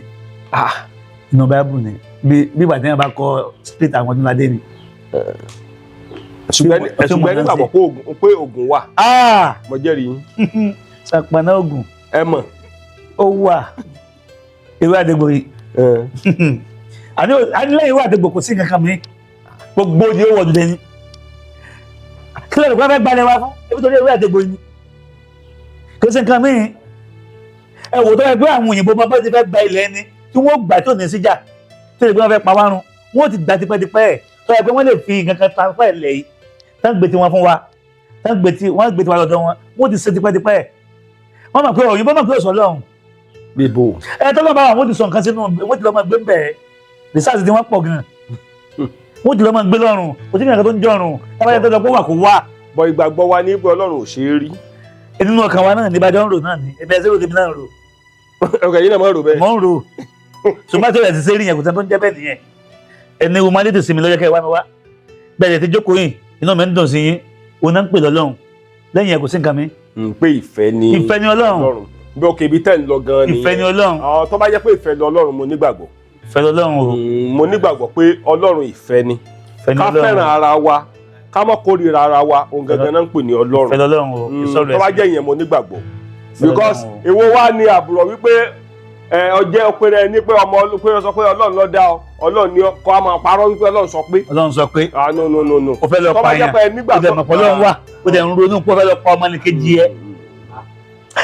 Nínú Báíbù ni. Bí ìgbà tí wọn bá kọ split àwọn ọdúnladé ni. Ṣùgbọ́n Tí ṣùgbọ́n mo náà nígbàgbọ́ ṣe. pé oògùn wà? Ah! Mo jẹ́rìí yín. Sàpàná ogun. Ẹ mọ̀. Ó wà, ewé àdégbò yìí. Àní lẹ́yìn ewé àdégbò kò sí nǹkan kan mi. Gbogbo ni ó wọ̀ dúdú ẹni. Kílẹ̀ ló fẹ́ gbalẹ̀ wa fún ebi torí ewé àdégbò yìí ni. Kò sí nǹkan mi. Ẹ wò tó yẹ pé àwọn òyìnbó bá ti fẹ́ gba ilẹ̀ ẹni tí wọ́n gbà tí ò ní síjà, tí wọ́n fẹ́ pa wá run, wọ́n ti gbà tipẹ́tipẹ́ ẹ̀. Tó yẹ pé wọ́n lè fi nǹkan kan transfer ilẹ̀ yìí tán, gbé tiwọn fún wa tán, gbé tí wọ́n gbé tiwa lọ́dọ̀ wọn, wọ́n ti ṣe tipẹ́tipẹ́ ẹ̀. Wọ́n mọ̀ pé òyìnbó mọ̀ pé òṣèlú ọlọ́run Bíbò. Ẹ tọ́lọ́ bá wọn, wọ́n ti sọ nǹkan sínú, wọ́n ti lọ́ máa gbé ń bẹ̀. Research tí wọ́n pọ̀ gan, wọ́n ti lọ́ máa gbé lọ́rùn. Kò sí nǹkan tó ń jọrùn tábàjẹ́ tó lọ pé wà kó wà. Bọ ìgbàgbọ́ wa ní pé Ọlọ́run ò ṣe é rí. Nínú ọkàn wa náà ní ìbàdàn ń rò náà ní ẹbí ẹsẹ̀ rò tèmi náà ń rò. Ọkàn yín náà máa rò bẹ́ẹ̀. Mọ̀ ń rò, ṣùgbọ́n tí ó yẹ ti ṣe rí yẹn, kò sẹ́ni tó ń jẹ́ bẹ́ẹ̀ nìyẹn. Ẹni wo máa lè tèsí mi lọ́jọ́ kẹ́ ẹ wá mi wá bẹ́ẹ̀ ti jókòó yìí, inú mi ń dùn sí yín. Òun náà ń pè lọ́lọ́run. Lẹ́yìn ẹ̀ kò sí nǹkan mi. Pé ìfẹ́ ni. Ìfẹ́ ni Ọlọ́run. Bí òkè ibi tẹ́ ń lọ gan ni. Ìfẹ́ ni Ọlọ́run. Àwọn tó bá jẹ́ pé ìfẹ́ ni Ọlọ́run, mo nígbàgbọ́. Ìfẹ́ ni Ọlọ́run o. Mo nígbàgbọ́ pé Ọlọ́run ìfẹ́ ni. Ìfẹ́ ni Ká Ọlọ́run. fẹ́ràn ara wa, ká má kórìíra ara wa, òun gangan náà ń pè ní Ọlọ́run. Ìfẹ́ ni Ọlọ́run o. Ìsọ̀rọ̀ Tó bá ẹ̀sìn. jẹ́ ìyẹn, mo nígbàgbọ́. Ìfẹ́ Because l'Ọlọ́run o. èwo wá ní àbúrò wípé ẹ ọjẹ́ òpèrè ní pé ọmọ pé ó sọ pé Ọlọ́run ló dá ọ, Ọlọ́run ní kọ́ á máa parọ́ wípé Ọlọ́run sọ pé. Ọlọ́run sọ pé. Ah, no, no, no, no. O fẹ́ lọ Tó bá pa jẹ́ yẹn, pé ẹ nígbàgbọ́. o dẹ̀ mọ̀ pé Ọlọ́run wà, o dẹ̀ ń ronú pé o fẹ́ lọ pa ọmọ ní kejì ẹ.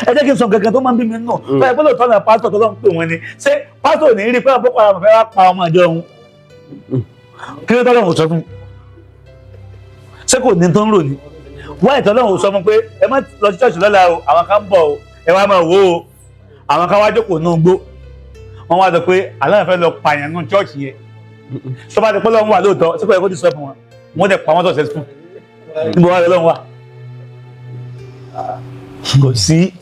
Ẹ jẹ́ kí n sọ nǹkan kan tó máa ń bí mi nù. Báyìí pé lóòótọ́ náà, pásítọ̀ tó lọ́n pè wọ́n ni, ṣé pásítọ̀ ò ní rí pé Boko Haram fẹ́ wá pa ọmọ ìjọ òun? Kí ló tọ́lọ́run ò sọ fún? Ṣé kò ní tó ń rò ní wọ́n ìtọ́lọ́run ò sọ fún pé ẹ má lọ sí ṣọ́ọ̀ṣì lọ́la o, àwọn kan ń bọ̀ o, ẹ wá máa wò ó, àwọn kan wá jókòó nù gbó, wọ́n wá sọ pé aláǹ fẹ́ lọ pààyàn nù ṣọ́ọ̀ṣì yẹn? Tó bá ti pọ́ lọ́run wà lóòótọ́, ṣé kò yẹ kó ti sọ fún wọn? Wọ́n dẹ̀ pa wọ́n successful. Níbo wá lọ́run wà? Kò sí.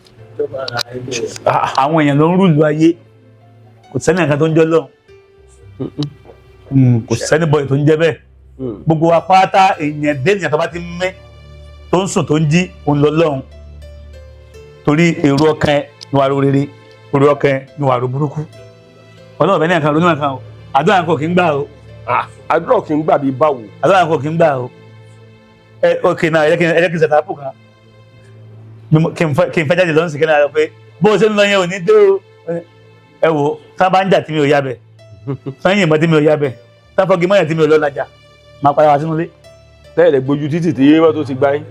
Àwọn èèyàn ló ń rúlu ayé. Kò sẹ́ni nǹkan tó ń jẹ́ lọ́hùn, kò sẹ́ni bọ́ọ̀ tó ń jẹ́ bẹ́ẹ̀. Gbogbo wa pátá, èèyàn dé ènìyàn tó bá ti ń mí, tó ń sùn, tó ń jí, òun lọ lọ́hùn, torí èrò ọkàn ẹ ní wàá ro rere, èrò ọkàn ẹ ní wàá ro burúkú. Ọlọ́run bẹ́ẹ̀ ní nǹkan ronú nǹkan o. Àdúrà nǹkan kì í gbà o. Àdúrà kì í gbà bí báwo? Àdúrà nǹkan kì í gbà o. Ẹ ok náà, ẹ jẹ́ kí n ṣètà àpò kan. Kí n fẹ́ jáde lọ́nà sí kí n náà pé bó o ṣe ń lọ yẹn ò ní dé o. Ẹ wo sábà ń jà tí mi ò yá bẹ̀, sẹ́yìn ìbọn tí mi ò yá bẹ̀, sáfọ́gi mọ́yà tí mi ò lọ lajà, máa padà wá sínú ilé. Tẹ́lẹ̀ gbójú títì tí mọ́tò ti gbá yín.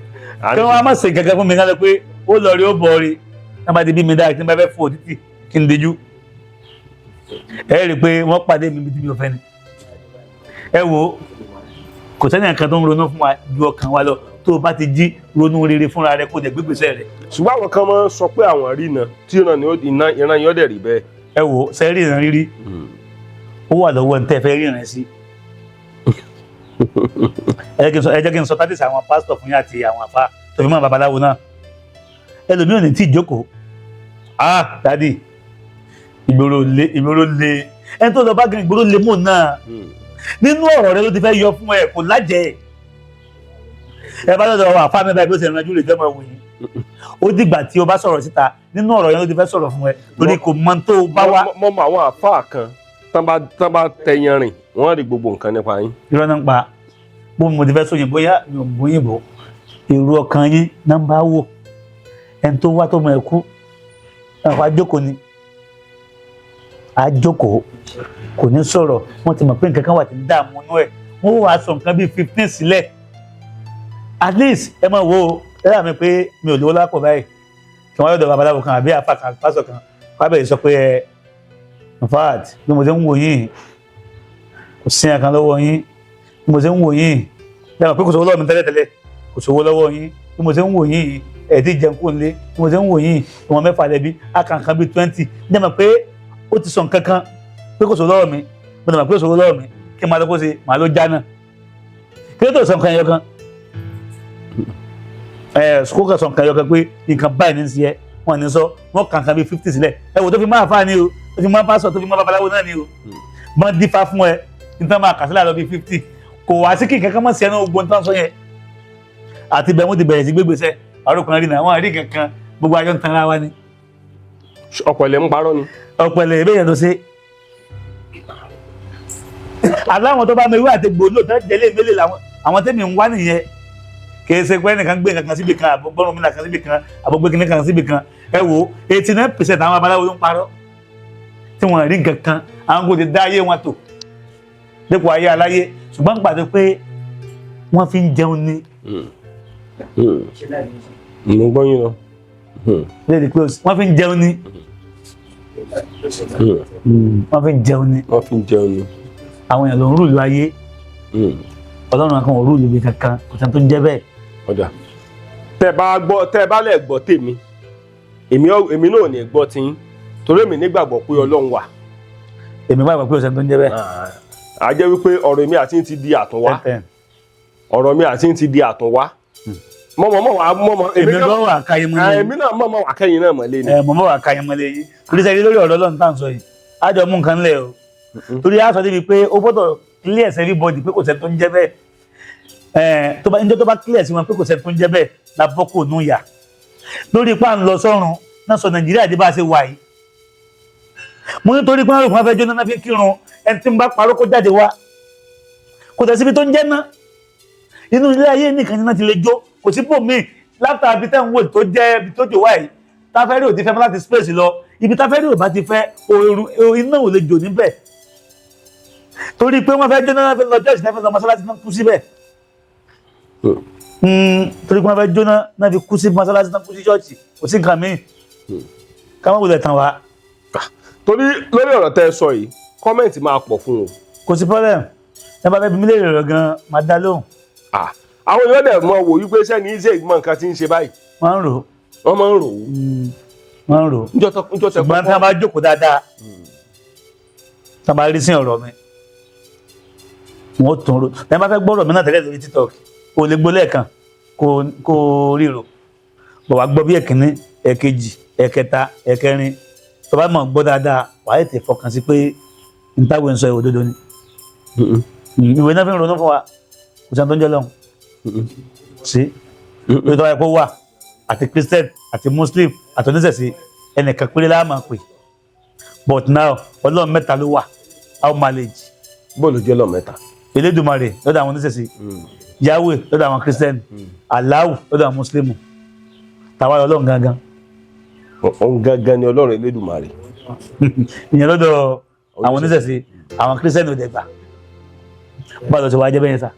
Kí wọ́n á má ṣe gẹ́gẹ́ fún mi kálẹ̀ pé ó lọ rí ó bọ̀ rí, tí wọ́n bá ti bí mi dáa tí wọ́n bá fẹ́ fò títì kí n dijú. Ẹ rí i pé wọ́n pàdé mi bí tí mi ò fẹ́ ni. Ẹ wo kò sẹ́ni kan tó ń ronú fún wa ju ọkàn wa lọ. Tó o bá ti jí, ronú rere fúnra rẹ, kó o dẹ̀ gbégbèsè rẹ. Ṣùgbọ́n àwọn kan máa ń sọ pé àwọn rí iná tí ìran ni ìran yóò dẹ̀ rí bẹ́ẹ̀. Ẹ wo sẹ́rí ìran rírí, ó wà lọ́wọ́ ní tẹ́ fẹ́ ríran sí. Ẹ jẹ́ kí n sọ tátìsì àwọn pásítọ̀ fún yín àti àwọn àfa tó fi mọ́ babaláwo náà. Ẹlòmíràn ní tí ìjókòó, ah dadi, ìgboro le, ìgboro le. Ẹni tó lọ bá gan, ìgboro le mò náà. Nínú ọ̀rọ̀ rẹ ló ti fẹ́ yọ fún ẹ, kò lájẹ ẹ bá lọ́dọ̀ àwọn àfa mẹ́ta bí ó ṣe rànjú lè jẹ́ ọmọ ìwòyìn. Ó dìgbà tí o bá sọ̀rọ̀ síta, nínú ọ̀rọ̀ yẹn ló ti fẹ́ sọ̀rọ̀ fún ẹ, torí kò mọ tó o bá wá. Mo mọ àwọn àfáà kan tán bá tẹyan rìn, wọ́n rí gbogbo nǹkan nípa yín. Irọ́ náà ń pa. Bó mo ti fẹ́ sóyìn, bóyá mi ò bóyìnbó, èrò ọkàn yín náà ń bá wò. Ẹni tó wá tó mọ ẹ kú ẹ̀fọ́ àjókòó ni, àjókòó kò ní sọ̀rọ̀. Wọ́n ti mọ̀ pé nǹkan kan wà tí ń dààmú inú ẹ̀, wọ́n wàá sọ nǹkan bíi 15 sílẹ̀ at least. Ẹ máa wo ẹ dà mí pé mi ò lówó lápò báyìí, kí wọ́n yọ̀dọ̀ babaláwo kan àbí àfa kan, pásọ̀ kan, wọ́n á bẹ̀rẹ̀ sọ pé ẹ in fact, bí mo ṣe ń wò yín, kò sí ẹ̀kan lọ́wọ́ yín. Bí mo ṣe ń wò yín, ẹ mọ̀ pé kò sówó lọ́wọ́ mi tẹ́lẹ̀tẹ́lẹ̀, kò sówó lọ́wọ́ yín. Bí mo ṣe ń wò yín, ẹ̀ tí jẹun kò nílé. Bí mo ṣe ń wò yín, ìwọ̀n mẹ́fà lẹ́bí akànkan bíi 20. Ní ẹ mọ̀ pé ó ti sọ nǹkan kan pé kò sówó lọ́wọ́ mi, mo lè mọ̀ pé kò sówó lọ́wọ́ mi, kí n máa lọ kó ṣe màá ló já náà. Kí ló tó sọ nǹkan yẹn kan? Ẹ kó kàn sọ nǹkan yẹn kan pé nǹkan báyìí ní í ṣe ẹ. Wọn ní sọ wọn kàn kan bíi 50 sílẹ̀. Ẹ wò tó fi máa fà ní o, tó fi máa pásọ, tó fi máa babaláwo náà ní o, mọ dífá fún ẹ nítorí máa kà sílẹ̀ lọ bíi 50. Kò wá sí kí nǹkan kan mọ̀ sí ẹnu ogun tán sọ yẹn. Àti bẹ́ẹ̀ wọ́n ti bẹ̀rẹ̀ sí gbégbèsè àròkùnrin rí náà, wọ́n rí kankan, gbogbo ayọ̀ ń tanra wa ni. Ọ̀pẹ̀lẹ̀ ń parọ́ ni. Ọ̀pẹ̀lẹ̀ ìbéèrè tó ṣe aláwọn tó bá mi wí àti gbòòlò tó jẹlé mélèé làwọn àwọn tẹ́mi ń wá nìyẹn. Kì í ṣe pé ẹnìkan gbé nǹkan síbi kan, àbọ̀gbọ́n mi kan síbi kan, àbọ̀gbé kìnìún kan síbi kan. Ẹ wo 89% àwọn babaláwo ló ń parọ́ tí wọ́n rí nǹkan kan. Àwọn kò ti dá ayé wọn tò dípò ayé aláyé, ṣùgbọ́n pàtó pé wọ́n fi ń jẹun ni. Mo gbọ́ yín lọ. Lédi pé wọ́n fi ń jẹun ni, wọ́n fi ń jẹun ni. Wọ́n fi ń jẹun ni. Àwọn èèyàn ló ń rúlu ayé. Ọlọ́run kan ò rúlu ibi kankan, kò sẹ́ni tó ń jẹ́ bẹ́ẹ̀. Ọjà tẹ́ bá gbọ́, tẹ́ bá lẹ̀ gbọ́ tèmi, èmi náà ò ní gbọ́ tiyín, torí èmi nígbàgbọ́ pé Ọlọ́run wà. Èmi gbàgbọ́ pé kò sẹ́ni tó ń jẹ́ bẹ́ẹ̀. A jẹ́ wípé ọ̀rọ̀ èmi àti yín ti di àtúnwá. Ọ̀rọ̀ mi àti yín ti di àtúnwá. Mọ̀mọ́ mọ̀ wá mọ̀mọ́. Èmi gan wà káyé mọ́lẹ̀ yín. Èmi náà mọ̀mọ́ wà kẹ́yìn náà mọ̀lẹ́ ni. Ẹ mọ̀mọ́ wà káyé mọ́lẹ̀ yín. Torí sẹ́yìn lórí ọ̀rọ̀ Ọlọ́run tá à ń sọ yìí, á jọ mú nǹkan lẹ̀ o. Torí á sọ débi pé ó gbọ́dọ̀ clear sí everybody pé kò sẹ́ni tó ń jẹ́ bẹ́ẹ̀. Ẹ tó bá níjọ́ tó bá clear sí wọn pé kò sẹ́ni tó ń jẹ́ bẹ́ẹ̀, la bọ́ kò nù yà. Lórí ipá ń lọ sọ́run náà sọ Nàìjíríà dé bá a ṣe wà yìí. Mo ní torí pé wọn rò pé wọn fẹ́ jóná náà fi kírun. Ẹni tí ń bá parọ́ kó jáde wá. Kò tẹ̀ síbi tó ń jẹ́ ná. Inú ilé ayé nìkan ní náà ti lè jó, kò sí bò míì látà ibi tẹ́ ń wò tó jẹ́ ibi tó jò wáyìí. Táfẹ́rì ò ti fẹ́ láti space lọ ibi táfẹ́rì ò bá ti fẹ́ ooru, iná ò lè jò níbẹ̀. Torí pé wọ́n fẹ́ jóná náà fi lọ church, náà fi lọ mọ́sálásí, náà kú síbẹ̀. Torí pé wọ́n fẹ́ jóná náà fi kú sí mọ́sálásí, náà kú sí church. Kò sí nǹkan míì ká má wulẹ̀ tàn wá. Torí lórí ọ̀rọ̀ tẹ́ ẹ sọ yìí, comment máa pọ̀ fún o. Kò sí problem. Ẹ bá fẹ́ bí mi léèrè rẹ̀ gan, máa dá lóhùn. Àwọn èèyàn dẹ̀ mọ̀ wò wípé sẹ́ni iṣẹ́ ìgbọ́n nǹkan tí ń ṣe báyìí. Wọ́n ń rò ó. Wọ́n máa ń rò ó. Wọ́n ń rò ó. Níjọ́ tẹ Ṣùgbọ́n tí wọ́n bá jókòó dáadáa, tí wọ́n bá rí sí ọ̀rọ̀ mi, wọ́n ó tún rò. Tí wọ́n bá fẹ́ gbọ́rọ̀ mi náà tẹ́lẹ̀ lórí TikTok, kò lè gbọ́ lẹ́ẹ̀kan kó ríro bọ̀ wá gbọ́ bí ẹ̀kíní, ẹ̀kejì, ẹ̀kẹta, ẹ̀kẹrin. Tó bá mọ̀ gbọ́ dáadáa, wà á tètè fọkàn sí pé ntàwé ń sọ ìwé òdodo ni. Ìwé náà fi ń ronú fún wa. Kò sẹ́ni tó ń jẹ́ lọ́hùn sí lórí tó wáyé kó wà, àti Christian àti Muslim àti oníṣẹ̀ṣe, ẹnìkan péré la máa pè. But now, Ọlọ́run mẹ́ta ló wà, how manage? Bóòlù jẹ́ lọ́ọ̀ mẹ́ta? Elédùmarè lọ́dọ̀ àwọn oníṣẹ̀ṣe, Yahweh lọ́dọ̀ àwọn Christian, Allahu lọ́dọ̀ àwọn Muslim. Tàwa Ọlọ́run gangan? Òun gangan ni Ọlọ́run Elédùmarè. Ìyẹn lọ́dọ̀ àwọn oníṣẹ̀ṣe, àwọn kírísítẹ́nì ò dẹ̀ gbà. Báwo ló ti wá jẹ́ bẹ́yẹn sà?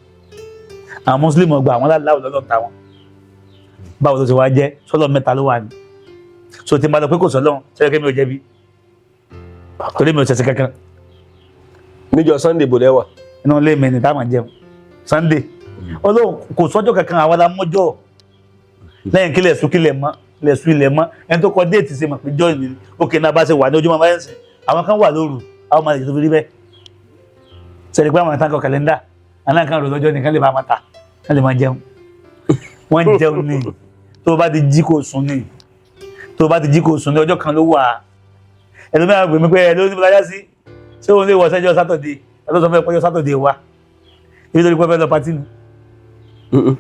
Àwọn mùsùlùmí ọgbà àwọn aláwọ̀ lọ́lọ́ ta wọn. Báwo ló ti wá jẹ́? Sọ́lọ́ mẹ́ta ló wà ní. So tí n bá lọ pé kò sọ́lọ́, sọ́yẹ́ kí mi ò jẹ̀bi, torí mi ò ṣẹ̀ṣẹ̀ kankan. Níjọ́ Sunday bò lẹ́wà. Inú ilé mi ni táwọn jẹun Sunday. Ọlọ́run kò sọ́jọ́ kankan, àwa la mọ́jọ́ lẹ́yìn kílẹ̀ sùn kílẹ̀ mọ́, ilẹ̀ sùn ilẹ̀ mọ́. Ẹni tó kọ déètì ṣe mọ̀ pé jọ́ ni òkè náà bá ṣe wà ní ojúmọ́ báyẹn sìn. Àwọn kan wà lóru, àwọn máa lè tó fi rí bẹ́ẹ̀ sẹ́ni pé àwọn ìtàn kọ kàlẹ́ndà aláǹkan rò lọ́jọ́ nìkan lè máa ma ta kán lè máa jẹun. Wọ́n ń jẹun ní. Tó o bá ti jí kó sùn ní, tó o bá ti jí kó sùn ní, ọjọ́ kan ló wà. Ẹlòmíràn gbèmí pé ẹ ló ní bọ́lájá sí ṣé òun lè wọ sẹ́jọ́ Saturday? Ẹ tó sọ fún ẹ pọ́jọ́ Saturday wa nítorí pé fẹ́ lọ patí ni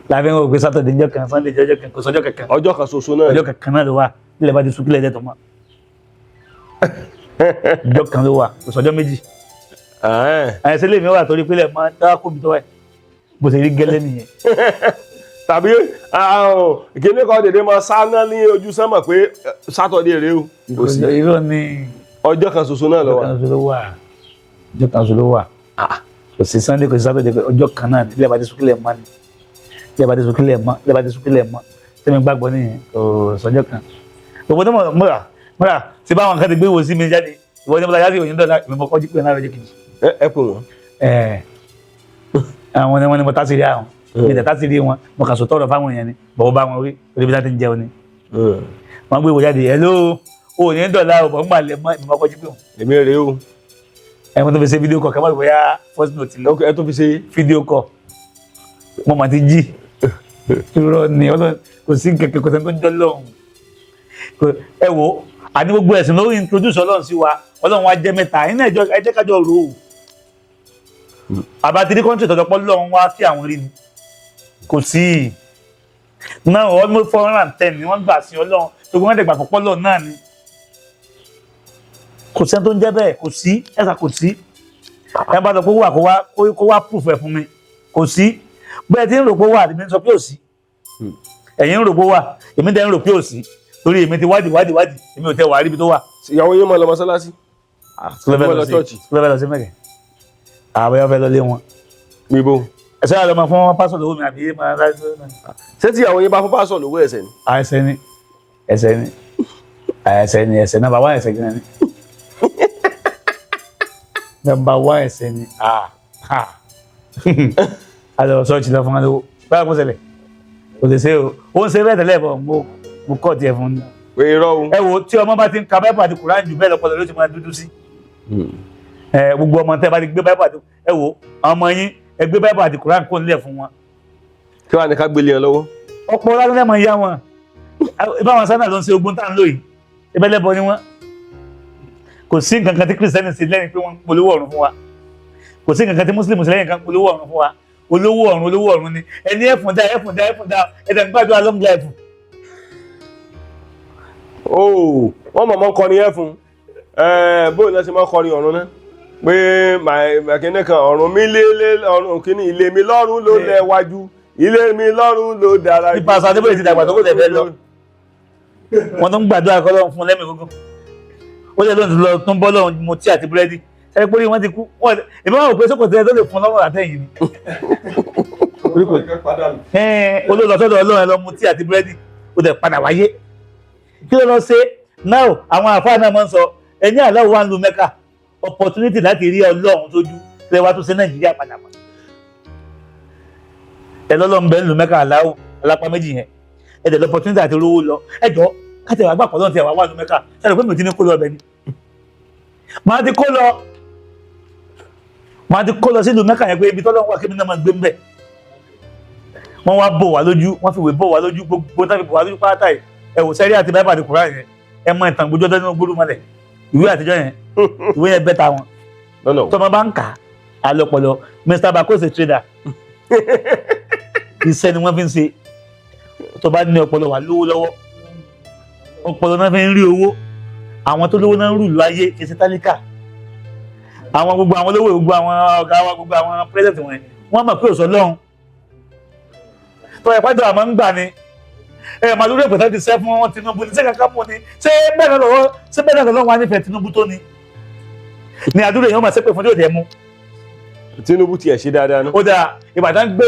láàfin wọn ò pé Saturday njọ́ kan, Sunday njọ́ kan, kò sọ́jọ́ kankan. Ọjọ́ kan ṣoṣo náà. Ọjọ́ kankan náà ló wà. Ilẹ̀ bá ti sùn kílẹ̀ ẹ̀dẹ̀ tó mọ́, ọjọ́ kan ló wà, kò sọ́jọ́ méjì. Àyẹ̀sẹ̀ lèmi wà torí pé lẹ̀ máa dáwà kó mi tó wáyé bó ṣe rí gẹ́lẹ́ nìyẹn. Tàbí kíní kan dèdè máa sáná ní ojú sánmọ̀ pé Saturday rèé o. Kò sí. Irọ́ ni. Ọjọ́ kan ṣoṣo náà ló wà. Ọjọ́ kan ṣoṣo ló wà, ọjọ́ kan ṣoṣo ló wà. Kò sí Sunday, kò sí Saturday, ọjọ́ kan náà. Ilẹ̀ bá ti sùn kílẹ̀ mọ́ ni, ilẹ̀ bá ti sùn kílẹ̀ mọ́, ilẹ̀ bá ti sùn kílẹ̀ mọ́. Tẹ́mi gbàgbọ́ nìyẹn, kò sọ́jọ́ kan. Gbogbo tó mọ̀ múra múra tí báwọn kan ti gbé wo sí mi jáde, ìwọ ní bọ́lá yá sí òyìnbó dọ́là ìmọ̀ kọjú pé náà lọ́jọ́ kejì. Ẹ pè wọ́n. Àwọn ni wọ́n ní mo tásìrí àwọn ìdẹ̀ tásìrí wọn, mo kà sọ tọrọ fáwọn èèyàn ni bọ̀wọ̀ bá wọn rí orí bí láti ń jẹun ni. Wọ́n gbé wo jáde, hello, o ní dọ̀là ò bọ̀ ń gbà lẹ̀ mọ́ ìmọ̀ kọjú pé wọn. Èmi rèé o. Ẹ mo tó fi ṣe fídíò kọ̀ kábàlì bóyá first note lọ. Ẹ tó fi ṣe fídíò kọ̀, mo mà ti jí. Irọ́ ni. Ọlọ́run kò sí kẹ̀kẹ́, kò sẹ́ni tó ń jọ́ lọ́hùn. Ẹ wo, àní gbogbo ẹ̀sìn ló introduce Ọlọ́run sí wa. Ọlọ́run wa jẹ́ mẹ́ta iná ẹ̀jọ́, ẹ jẹ́ kájọ rò ó. Àbátí ní country tọ̀dọ̀ pọ̀ lọ́run wá sí àwọn rí ni kò sí náà. Almost 410 ni wọ́n gbà sí Ọlọ́run tó gbọ́n dẹ̀gbà pọ̀pọ̀ lọ́run náà ni. Kò sẹ́ni tó ń jẹ́ bẹ́ẹ̀, kò sí ẹ̀sà, kò sí. Ẹ bá sọ pé wà, kó wá proof ẹ̀ fún mi. Kò sí. Bẹ́ẹ̀ tí ń rò pé wà, èmi ń sọ pé ò sí. Ẹ̀yin ń rò pé wà, èmi tẹ́ ń rò pé ò sí, torí èmi ti wádìí wádìí wádìí, èmi ò tẹ́ wà á ríbi tó wà. Ìyàwó yín máa lọ mọ́sálásí? Kí ló fẹ́ lọ sí mẹ́kẹ̀? Àwọn yóò fẹ́ lọ lé wọn. Níbo? Ẹ̀sẹ̀ àlọ́ máa fún pásọ̀ lówó mi àbí máa láti. Ṣé tí ìyàwó yín bá fún pásọ̀ lówó, ẹ̀ṣẹ̀ ni? Ẹ̀ṣẹ̀ ni, ẹ̀ṣẹ̀ ni, ẹ̀ṣẹ̀ ni, ẹ̀ṣẹ̀ number one, ẹ̀ṣẹ̀ gan ni. Number one ẹ̀ṣẹ̀ ni. A lọ ṣọ́ọ̀ṣì lọ fún wa lówó, báwo kó ṣẹlẹ̀? Kò lè ṣe o. Ó ń ṣe bẹ́ẹ̀ tẹ́lẹ̀ bọ̀, mo kọ́ tiẹ̀ fún un. Irọ́ o. Ẹ wo, tí ọmọ bá ti ń ka Bible àti Kùránì jù bẹ́ẹ̀ lọ́pọ̀lọpọ̀ ló ti máa dúdú sí. Ẹ gbogbo ọmọ tẹ́ bá ti gbé Bible àti, ẹ wo, àwọn ọmọ yín, ẹ gbé Bible àti Kùránì kó nílẹ̀ fún wọn. Kí wàá ní ká gbélé yẹn lọ́wọ́? Ọ̀pọ̀ ọlá ló mọ̀ ya wọn. Báwọn sáná ló ń ṣe ogun tá à ń lò yìí, ẹbẹ́lẹ́bọ ni wọ́n. Kò sí nǹkan kan tí Kírísítẹ́nì ṣe lẹ́yìn pé wọ́n ń polówó ọ̀run fún wa. Kò sí nǹkan kan tí Mùsùlùmí ṣe lẹ́yìn kan polówó ọ̀run fún wa. Olówó ọ̀run, olówó ọ̀run ni ẹni. Ẹ̀fún dá, ẹ̀fún dá, ẹ̀fún dá, ẹ̀dẹ̀ ń gbàdúrà long life. Ooo, wọ́n mọ̀ mọ́ kọrin ẹ̀ fún bóyá lọ́sẹ̀ máa kọrin ọ̀run náà pé kíní kan ọ̀run mi lé lé ọ̀run kíní, ilé mi lọ́run ló lẹ́wájú, ilé mi lọ́run ló dára jù. Nípa Adébóyè ti dàgbà tó kò tẹ̀ fẹ́ lọ, wọ́n tó ń gbàdúrà kọ́ lọ́run fún lẹ́mìí gógó. Ó lè lóun lọ tó ń bọ́ lọ́run mu tí àti búrẹ́dì ṣe pé wọ́n ti kú. Èmi wọn rò pé sókòtò ẹ tó lè fún lọ́rùn àtẹ̀yìn ni olólọ́sọ́dọ̀ Ọlọ́run ẹ lọ mu tí àti búrẹ́dì, ó dẹ̀ padà wáyé. Kí ló lọ ṣe náà? Àwọn àfáà náà máa ń sọ ẹni aláwọ̀ wa ń lu Mẹ́kà, opportunity láti rí Ọlọ́run sójú lè wá tó ṣe Nàìjíríà padà mọ́. Ẹ lọ́lọ́run bẹ́ẹ̀ ń lu Mẹ́kà, aláwọ̀ alápá méjì yẹn, ẹ dẹ̀ lọ́pọ̀tunity àti rówó lọ. Ẹ jọ, káàtì wàá gbà pọ̀ lọ́n ti wà wà lu Mẹ́kà, ṣe pé mi ò ti ní kó lọ ọbẹ̀ ni màá ti kó lọ, màá ti kó lọ sílùú Mẹ́kà yẹn, pé ibi tọ́lọ́run wà kí mi náà máa gbé ń bẹ̀. Wọ́n wá bò wá lójú, wọ́n fi ìwé bò wá lójú, gbogbo tá fi bò wá lójú pátá yìí. Ẹ wò, sẹ́rí àti Bible àti Kùránì yẹn, ẹ mọ ìtàn gbójú ọdún gbódú mọ́lẹ̀, ìwé àtijọ́ yẹn, ìwé yẹn bẹ́ta wọn. Tọmọ bá ń kà á lọ́pọlọ. Mr. Bako is a trader, iṣẹ́ ni wọ́n fi ń ṣe. Tó bá ní ọpọlọ, wà lówó lọ́wọ́. Ọpọlọ náà fi ń rí owó. Àwọn tó lówó náà ń rúlu ayé, kì í ṣe tálíkà. Àwọn gbogbo àwọn olówó, gbogbo àwọn ọ̀gá wa, gbogbo àwọn president wọn, wọ́n mọ̀ pé òsọ lọ́hùn tó ẹ̀ pàjọ àmọ́ ń gbà ni. Ẹ máa lórí ìpẹ̀tẹ́ ti sẹ́ fún Tinubu ní sẹ́kàkà mú ni, ṣé bẹ́ẹ̀ lọ́wọ́, ṣé bẹ́ẹ̀ lọ́wọ́ wà nífẹ̀ẹ́ Tinubu tó ni ní àdúrà èèyàn máa ṣépè fún tí yóò dẹ̀ mú. Tinubu tiẹ̀ ṣe dáadáa ná. Ó dáa, Ìbàdàn gbé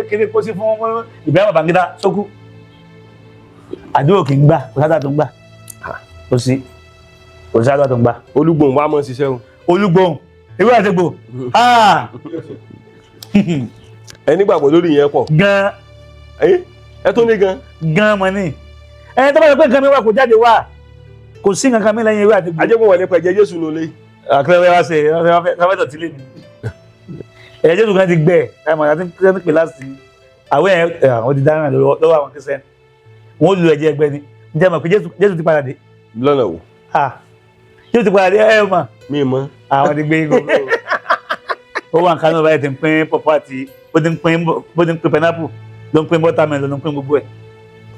kiri pósí fún Ibrahim Babangida sókú, àdúrà kì í gbà, kò sáà tó ń gbà, kò sí, kò sáà tó ń gbà. Olúgbòhùn wa mọ̀ ń ṣiṣẹ́ o. Olúgbòhùn ewé àtẹ̀gbò Ẹ nígbàgbọ́ lórí ìyẹn pọ̀. Gan. Ẹ tó ní gan. Gan mọ̀ ní ẹni tó bá yẹ pé nǹkan mi wà kò jáde wá, kò sí nǹkan mi lẹ́yìn ewé àtẹ̀gbò. Ajẹ́pọ̀ wọlé pẹ̀jẹ́ Jésù nulẹ̀. Àkẹrẹ wa ṣe ọfẹ tọ̀tí lé mi, ẹ̀yẹ Jésù kan ti gbẹ ẹ̀ mọ̀ àti kí pè láti àwọn ẹ̀ àwọn ti dáná lọ́wọ́ àwọn Christian, wọn ò lu ẹ̀jẹ̀ ẹgbẹ́ ni. Ǹjẹ́ mọ̀ pé Jésù ti padà dé? Lọ́nà wo? Jésù ti padà dé, ẹ mọ̀. Mi mọ̀. Àwọn ti gbé gbogbo ó wà nǹkan náà báyìí, ti ń pín pọ̀pọ̀ àti bó ti ń pín, bó ti ń pín pineapple ló ń pín watermelon ló ń pín gbogbo ẹ̀.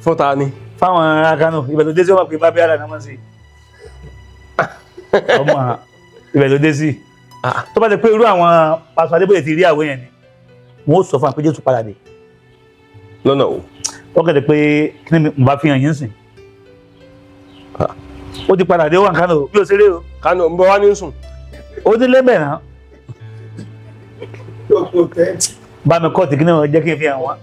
Fọ́ta ni. Fáwọn ará Kánò, ibẹ̀ ló dé sí, wọn pè bábí àrà náà mọ̀ sí ọmọ, ibẹ̀ ló dé sí. Tó bá ti pé irú àwọn pásọ Adébóyè ti rí àwọn yẹn ni wọn ó sọ fún wa pé Jésù padà dé. Lọ́nà wo? Wọ́n kẹ̀dẹ̀ pé kí ni mo bá fi hàn yín sìn, ó ti padà dé, ó wà ní Kánò bí ó ṣeré o. Kánò ń bọ wá ní sùn. Ó ti lébẹ̀ náà bá mi kọ́ọ̀tì kí ni wọ́n jẹ́ kí n fi hàn wọ́n.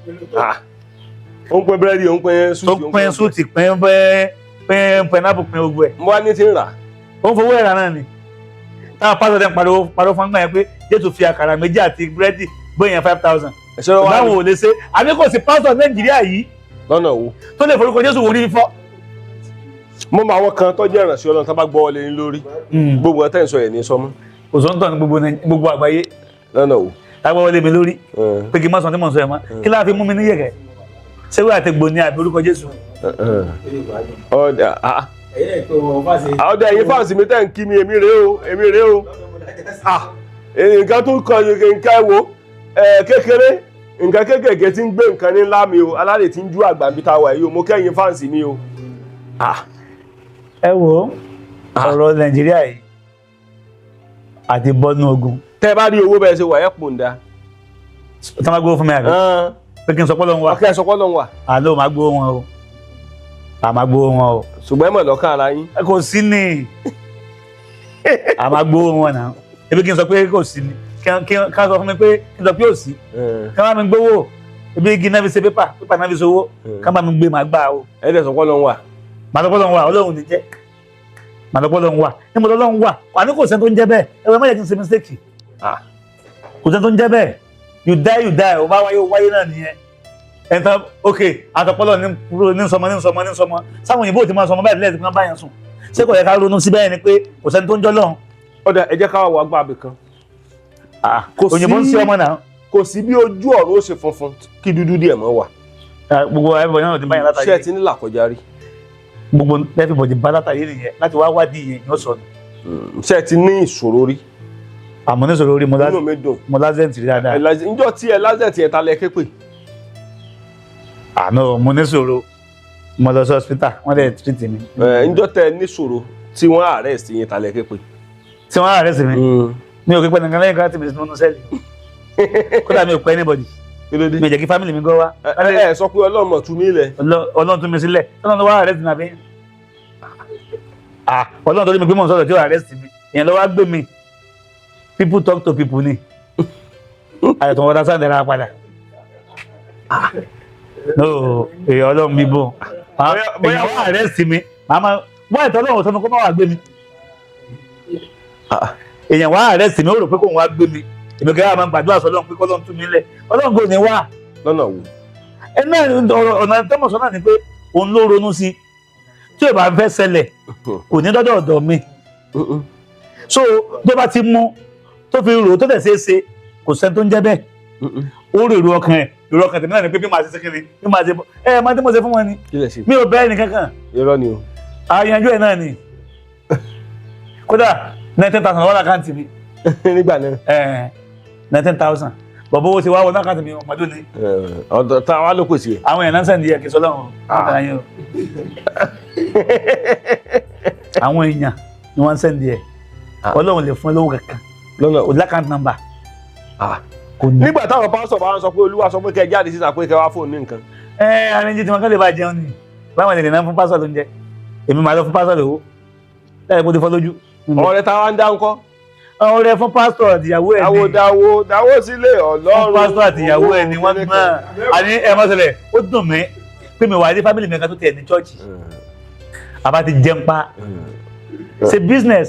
Ó ń pín búrẹ́dì, ó ń pín súùtì. Ó pín súùtì, pín pín pínápù, pín gbogbo ẹ̀. Ń bọ wá ní ti ń rà. Ó ń fowó ẹ̀rà náà ni. Táwọn pásítọ̀ tẹ̀ ń pariwo pariwo fún agbáyẹn pé Jésù fi àkàrà méjì àti búrẹ́dì bóyá 5,000. Báwo ò lè ṣe àbí kò sí pásítọ̀ Nàìjíríà yìí. Lọ́nà wo? Tó lè forúkọ Jésù wò ní fífọ́. Mo mọ àwọn kan tó jẹ́ ìrànṣẹ́ Ọlọ́run tó bá gbọ́ wọlé ní lórí. Gbogbo ọ̀tẹ̀ ń sọ ẹ̀ ní sọmọ́. Òsóńtọ̀ ní gbogbo àgbáyé. Lọ́nà wo? Lágbọ́ wọlé mi lórí pé kí n má sọ tí mò ń sọ ẹ̀ mọ́, kí láà fi mú mi níyẹ̀kẹ́, ṣé wíwà àti gbòní àbí orúkọ Jésù. Ọ̀dà ọ̀dà ẹ̀yin fáǹsì mi tẹ̀ ń kí mi, èmi rèé o, èmi rèé o. Nǹkan tó kọ nǹkan wo kékeré, nǹkan kékèké tí ń gbé nǹkan ní ńlá mi o, alárè tí ń jú àgbà bí ta wà yìí o, mo kẹ́yìn fáǹsì mi o. Ẹ wo ọ̀rọ̀ Nàìjíríà yìí àti bọ́nú ogun. Tẹ́ bá rí owó bẹ́ẹ̀ ṣe wà ẹ́ pòǹda. Tí wọ́n bá gbówó fún mi àbí? Pé kí n sọ pé Ọlọ́run wà. Ọkẹ́ sọ pé Ọlọ́run wà. Àlọ́ màá gbówó wọn o, àmà gbówó wọn o. Ṣùgbọ́n ẹ mọ̀ lọ́kàn ara yín. Kò sí ní àmà gbówó wọn náà. Ebi kí n sọ pé kò sí ní, kí n sọ fún mi pé kí n sọ pé ò sí. Kí wọ́n bá mi gbówó, ebi igi náà fi ṣe pépà, pépà náà fi ṣe owó, kí wọ́n bá mi gbé màá gbà o. Ẹ dẹ̀ sọ pé Ọlọ́run wà. Màá sọ pé Ọlọ́run wà, Ọlọ́run ní jẹ́. Màá sọ pé Ọlọ́run wà. Níbo lọ́lọ́run wà? Àní kò sẹ́ni tó ń jẹ́ bẹ́ẹ̀. Ẹ wọ́n má jẹ́ kí n ṣe mistake. Kò sẹ́ni tó ń jẹ́ bẹ́ẹ̀. You die, you die. O bá wáyé, o wáyé náà nìyẹn. Ẹ̀ńtàn ok, àtọ̀pọ̀lọ̀ ní sọmọ ní sọmọ ní sọmọ. Sáwọn òyìnbó ti máa sọmọ báyìí lẹ́ẹ̀dì kan báyẹn sùn. Ṣé kò yẹ ká ronú sí bẹ́ẹ̀ ni pé kò sẹ́ni tó ń jọ́ lọ́hùn? Ọ̀dà ẹ jẹ́ ká wá gbọ́ àbí kan. Òyìnbó ń ṣe ọmọ náà. Kò sí bí ojú ọ̀run ó ṣe funfun kí dúdú díẹ̀ mọ́ wà. Gbogbo everybody náà ti báyẹn látàyè. Ṣé ẹ ti ní làkọjá rí? Gbogbo everybody bá látàyè nìyẹn láti wá wádìí yẹn yóò sọnù. Ṣé ẹ ti ní ìṣòro rí? Àmọ́ ní ìṣòro rí, mo lásẹ̀ntì rí dáadáa. Ǹjọ́ tí ẹ lásẹ̀ntì ẹ̀ ta lẹ ké pè? Àná mo ní ìṣòro, mo lọ sí hospital, wọ́n dẹ̀ treat mi. Ǹjọ́ tẹ ní ìṣòro tí wọ́n arrest yín ta lẹ ké pè? Tí wọ́n arrest mi? Mi ò kí pẹ́ nìkan lẹ́yìn kan láti mi sínú sẹ́ẹ̀lì. Kódà mi ò pẹ́ anybody. Mi ò jẹ́ kí family mi gbọ́ wá. Ẹ sọ pé Ọlọ́run mọ̀ tú mi lẹ̀. Ọlọ́run tú mi sílẹ̀, Ọlọ́run ló wá arrest mi àbí? Ọlọ́run tó ní mi pé mò ń sọ̀rọ̀ tí ó arrest mi, ìyẹn ló wá gbé mi. People talk to people ni. Àyẹ̀tọ̀ wọn dá sáà padà. No, èèyàn Ọlọ́run mi bò. Èèyàn wá arrest mi, màmá wá ìtọ́ Ọlọ́run sọ fún kó má wá gbé mi. Èèyàn wá arrest mi, ó rò pé kóun wá gbé mi. Èmi kẹ́hìn máa ń gbàdúrà sọ Ọlọ́run pé kọ́lọ́run tú mi lẹ̀. Ọlọ́run kò ní wá. Lọ́nà wo? Ẹ náà ọ̀nà tẹ́mọ̀sán náà ni pé òun ló ronú sí. Tí ò bá fẹ́ ṣẹlẹ̀, kò ní dọ́dọ̀ ọ̀dọ̀ mi. So tó bá ti mú tó fi rò tó tẹ̀ ṣeé ṣe, kò sẹ́ni tó ń jẹ́ bẹ́ẹ̀. Ó rò èrò ọkàn ẹ̀, èrò ọkàn tèmi náà ni pé bí màá ṣe ṣe kíni, bí màá ṣe bọ́ ẹ máa tí mo ṣe fún wọn ni. Mi ò bẹ́ẹ̀ ni kankan. Irọ́ ni o. Àyànjú ẹ̀ náà ni. Kódà 19,000 wọ́n lákàntì mi. Nígbà náà. 19,000. Bọ̀bọ̀ owó ti wá wọ lákàntì mi ọmọdún ni. Ọ̀dọ̀ tá a wá ló pèsè. Àwọn èèyàn náà sẹ́ndí ẹ̀ kì í sọ lọ́wọ́. Àwọn èèyàn ni wọ́n sẹ́ndí ẹ̀. Ọlọ́run lè fún ẹ lówó kankan. Lọ́nà kò lákàntì nọ́mbà. Nígbà táwọn pásítọ̀ bá ń sọ pé Olúwa sọ pé kẹ́ jáde síta pé kẹ́ wá fóònù ní nǹkan. Ẹ arrange tí wọn kàn lè bá jẹun ni. Báwọn ènìyàn náà fún pásítọ̀ ló ń jẹ. Èmi máa lọ fún pásítọ̀ lówó. Láì kó ti fọ́ lójú. Ọ̀rẹ́ táwa ń dá ńkọ́? Ọrẹ fún pásítọ̀ àtìyàwó ẹ̀ Dáwó ni. dáwó dáwó sílé Ọlọ́run. Fún pásítọ̀ àtìyàwó ẹ̀ ni wọ́n gbọ́n. Àní ẹ má ṣẹlẹ̀, ó dùn mí pé mi wà ní family mi kan tó tẹ̀ ní chọ́ọ̀chì. Àbá ti jẹun pa. Ṣe business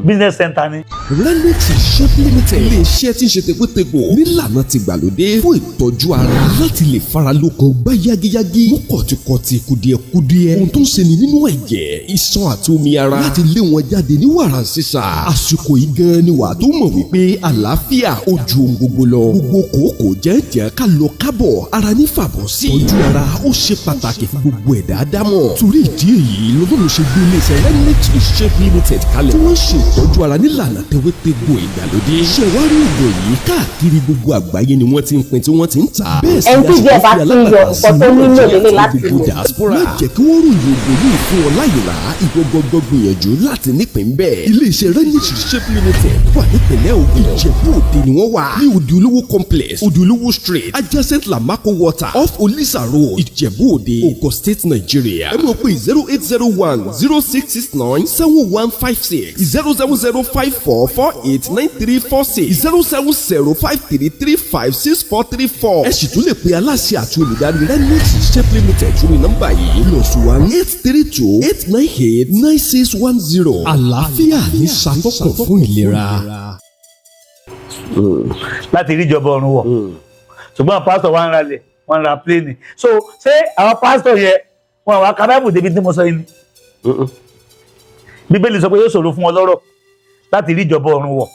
business center ni. Renix Shop Limited, ilé-iṣẹ́ tí ń ṣe tegbótegbò nílànà tìgbàlódé fún ìtọ́jú ara láti lè fara lókun gbá yágíyágí, mú kọ̀tìkọ̀tì kùdìẹ̀kudiẹ, ohun tó ń ṣe ni nínú ẹ̀jẹ̀, iṣan àti omi ara, láti lé wọn jáde ní wàrà sísà. Àsìkò yìí gan ni wàá tó mọ̀ wípé àlàáfíà ó ju ohun gbogbo lọ. Gbogbo kòókòó jẹ́ǹjẹ́ ká lọ kábọ̀ ara ní fàbọ̀ sí. Ìtọ́jú ara ó ṣe pàtàkì fún gbogbo ẹ̀dá dámọ̀. Torí ìdí èyí lọ́lọ́run ṣe gbé iléeṣẹ́ Renix Shop Limited kalẹ̀, tí wọ́n ṣe ìtọ́jú ara nílànà tewétegbò ìgbàlódé. Ṣẹ̀wárí ògùn yìí káàkiri gbogbo àgbáyé ni wọ́n ti ń pín tí wọ́n ti ń tà. Bẹ́ẹ̀ sì Ẹni tí ìjẹ́ bá ti ń yọ nǹkan tó nílò lélẹ̀ láti gbogbo lò. diaspora. Má jẹ́ kí wọ́n ròyìn ògùn yìí fún ọ láyè rà. Ìwọ gbọ́gbọ́ gbìyànjú láti nípìn bẹ́ẹ̀. Iléeṣẹ́ Renix Shop Limited wà nípìnlẹ̀ Ògùn. Ìjẹ̀bú Òde ni wọ́n wà. Ní Òde Olówó Complex, Òde Olówó Street, adjacent Lamako Water, off Olisa Road, Ìjẹ̀bú Òde, Ogun State, Nigeria. Ẹ mọ̀ pé 08010669715 6, 07054489346, 07053356434. Ẹ sì tún lè pe aláṣẹ àti olùdarí Renix Shop Limited sórí nọ́mbà yìí, +18328989610. Àlàáfíà ní ṣàtọ́kùn fún ìlera. Láti rí ìjọba ọ̀run wọ̀. Ṣùgbọ́n àwọn pásítọ̀ wa ń ralẹ̀, wọ́n ń ra plane. So ṣé àwọn pásítọ̀ yẹ wọn àwọn akábábù débi tí mo sọ yìí ni? Bíbélì sọ pé yóò ṣòro fún ọlọ́rọ̀ láti rí ìjọba ọ̀run wọ̀,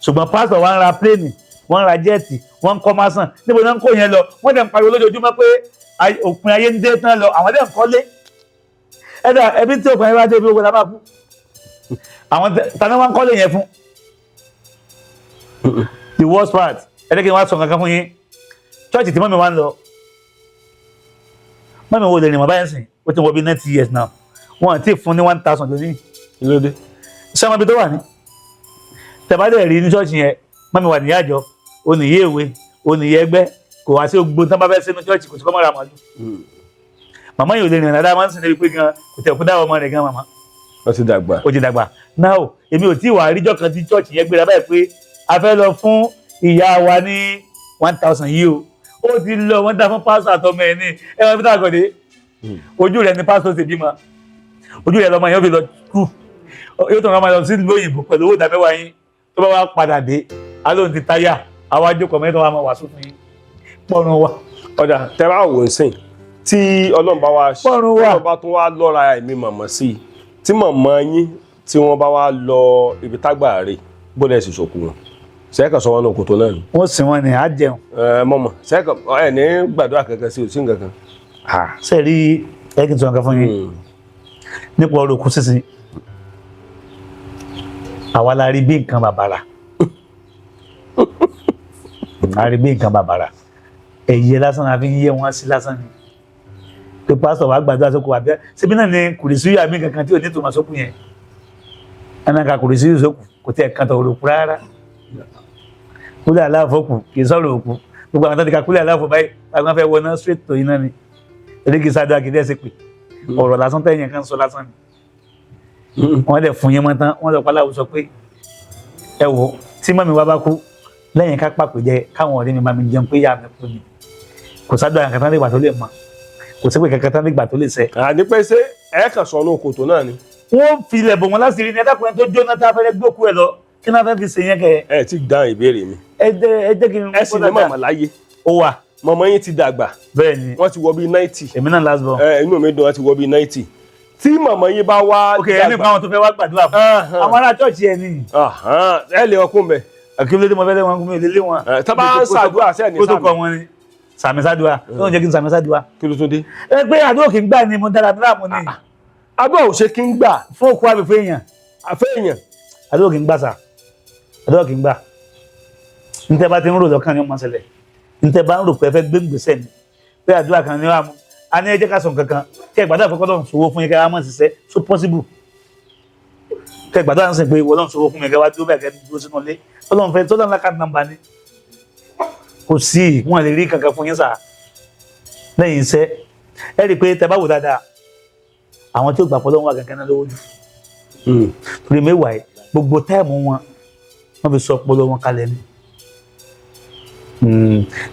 ṣùgbọ́n pásítọ̀ wa ń ra plane, wọ́n ń ra jet, wọ́n ń kọ́ mansion. Níbo ni wọ́n ń kó yẹn lọ? Wọ́n dẹ̀ ń pariwo lójoojúmọ́ pé òpin ayé ń dé tán lọ. Àwọn dẹ̀ ń kọ́lé. Ẹ̀dá ẹbí tí òpin ayé bá dé ibi ogun la máa kú. Àwọn tani wọ́n ń kọ́lé yẹn fún? The worst part, ẹ jẹ́ kí n wá sọ nǹkan kan fún yín. Church tí mummy wa ń lọ, mummy wo lè rìn mọ́ báyìí sìn? Ó ti wọ bí 90 years now. Wọn àti fún ní 1,000 lónìí. Kí ló dé? Ṣé ọmọ ibi tó wà ní tẹ̀bádẹ̀ rí ní church yẹn, mummy wà níyàjọ, oníyé ìwé, oníyé ẹgbẹ́. Kò wá sí gbogbo tán bá fẹ́ sínú church, kò sí kọ́ mọ́ra màálù. Màmá yìí ò lè rìn dáadáa, máa ń sìn débi pé gan kò tẹ̀ kú dáwọ́ ọmọ rẹ̀ gan. Màmá Wọ́n ti dàgbà. Ó ti dàgbà. Now, èmi ò tí ì wà àríjọ kan tí church yẹn gbéra báyìí pé a fẹ́ lọ fún ìyá wa ní 1,000 yìí o. Ó ti lọ, wọ́n dá fún pásítọ̀ àtọmọ ẹ̀ ní ẹ wọ́n fi tá àgọ̀dé. Ojú rẹ̀ ni pásítọ̀ ṣe bímọ, ojú rẹ̀ lọmọ yẹn ó fi lọ kú, yóò tó ń rán lọ sí ìlú òyìnbó pẹ̀lú owó ìdámẹ́wàá yín. Tó bá wá padà dé, alóhùn ti táyà, àwa jókòó mẹ́tọ́ wa máa wàásù fún yín pọ̀run wa. Ọ̀dà, tẹ́ bá wò ó sìn, tí Ọlọ́run bá wá Pọ́run wà. Ọlọ́run bá tún wá lọ́ra ẹ̀mí mọ̀mọ́ sí i, tí mọ̀mọ́ yín tí wọ́n bá wá lọ ibi tágbà rè, bó lẹ̀ sì sòkù wọn, sẹ́ẹ̀kà sọ wọn náà kòtò náà ni? Wọ́n sì wọ́n ní á jẹun. Ẹ mọ̀mọ́, sẹ́ẹ̀kà ẹ ní gbàdúrà kankan sí òsín kankan. Ṣe rí, ẹ kí n sọ nǹkan fún yín nípa ọ̀rọ̀ òkú sísìn. Àwa la rí bí nǹkan bàbàrà, a rí bí nǹkan bàbàrà. Ẹ̀yẹ lásán la fi ń yé wọn sí lásán ni pé pásítọ̀ wa gbàdúrà sókò àbí síbí náà ni kùrìsíyù àbí kankan tí ò ní tòmọ̀ sókù yẹn. Ẹnà ka kùrìsíyù sókù, kò tẹ̀ kan tọ̀rọ̀ òkú rárá. Kúlẹ̀ aláàfọ̀ kù kì í sọ̀rọ̀ òkú. Gbogbo àwọn tó ti ka kúlẹ̀ aláàfọ̀ báyìí, àwọn fẹ́ wọná straight to iná ni. Torí kì í sáájú akíndé ẹsẹ̀ pé ọ̀rọ̀ lásán tẹ̀yìn kan sọ lásán ni. Wọ́n dẹ̀ fún yín mọ́ tán, wọ́n lọ pàláwù sọ pé ẹ wò, tí mummy wa bá kú, lẹ́yìn ká pàpè jẹ, káwọn ọ̀rẹ́ mi máa mi jẹun pé yá mi kú ni, kò sáájú àwọn kankan nígbà tó lè mọ, kò sí pé kankan nígbà tó lè sẹ. Àní pé ṣé ẹ kàn sọ ọ́nà kòtò náà ni? Wọ́n fi ilẹ̀ bò wọ́n láti rí ní ẹ̀dákùnrin tó jóná tá a fẹ́rẹ́ gbókú ẹ̀ lọ. Kí náà fẹ́ fi ṣe yẹn kẹ? Ẹ ti dáhùn ìbéèrè mi. Ẹ jẹ́ kí n. Ẹ sì ní màmá láyé? Ó wà. Màmá yín ti dàgbà. Bẹ́ẹ̀ ni. Wọ́n ti wọ bíi 90. Èmi náà last born. Ẹ inú mi dùn, wọ́n ti wọ bíi 90. Tí màmá yín bá wá Ok, ẹni kan àwọn tó fẹ́ wá gbàdúrà fún àwọn ará church ẹ ní. Ẹ lè ọkùn bẹ. Kí ló dé mo fẹ́ lé wọn? Kún mi ò lè lé wọn. Ẹ, tá bá ń ṣàdúrà, sẹ́ẹ̀ ní Kó tó sàmì? kọ wọn ni sàmì sádùá tó ń jẹ́ kí n sàmì sádùá. Kí ló tún dé? Ẹ pé àdúrà kì í gbà ni mo dára mi láàmú ni. Àdúrà ò ṣe kí ń gbà? Fún òkú àbí fún èèyàn? Àfẹ́ èèyàn. Àdúrà kì í gbà sà, àdúrà kì í gbà. Ntẹ bá ti ń rò lọ́kàn ni ó máa ṣẹlẹ̀. Ntẹ bá ń rò pé ẹ fẹ́ gbé gbèsè ni pé àdúrà kan ni wàá mú a ní. Ẹ jẹ́ ká sọ nǹkan kan kẹ́ ẹ gbàdúrà fún kọ́lọ́run sowó fún yín, kẹ́ ẹ wá mọ̀ ṣiṣẹ́. So possible kẹ́ ẹ gbàdúrà ń sìn pé ìwọ Ọlọ́run sowó fún mi, kẹ́ ẹ wá dúró bẹ́ẹ̀, kẹ́ ẹ dúró sínú ilé Ọlọ́run fẹ́ tọ́lọ́run lákàtà nàmbà ni? Kò sí, wọn lè rí kankan fún yín sà. Lẹ́yìn iṣẹ́, ẹ rí i pé tẹ bá wò dáadáa, àwọn tí ó gbà pọ̀ lọ́wọ́ wà gangan náà lówó jù. Torí mẹ́wàá yìí, gbogbo time wọn, wọ́n fi sọ ọpọlọ wọn kalẹ̀ ni.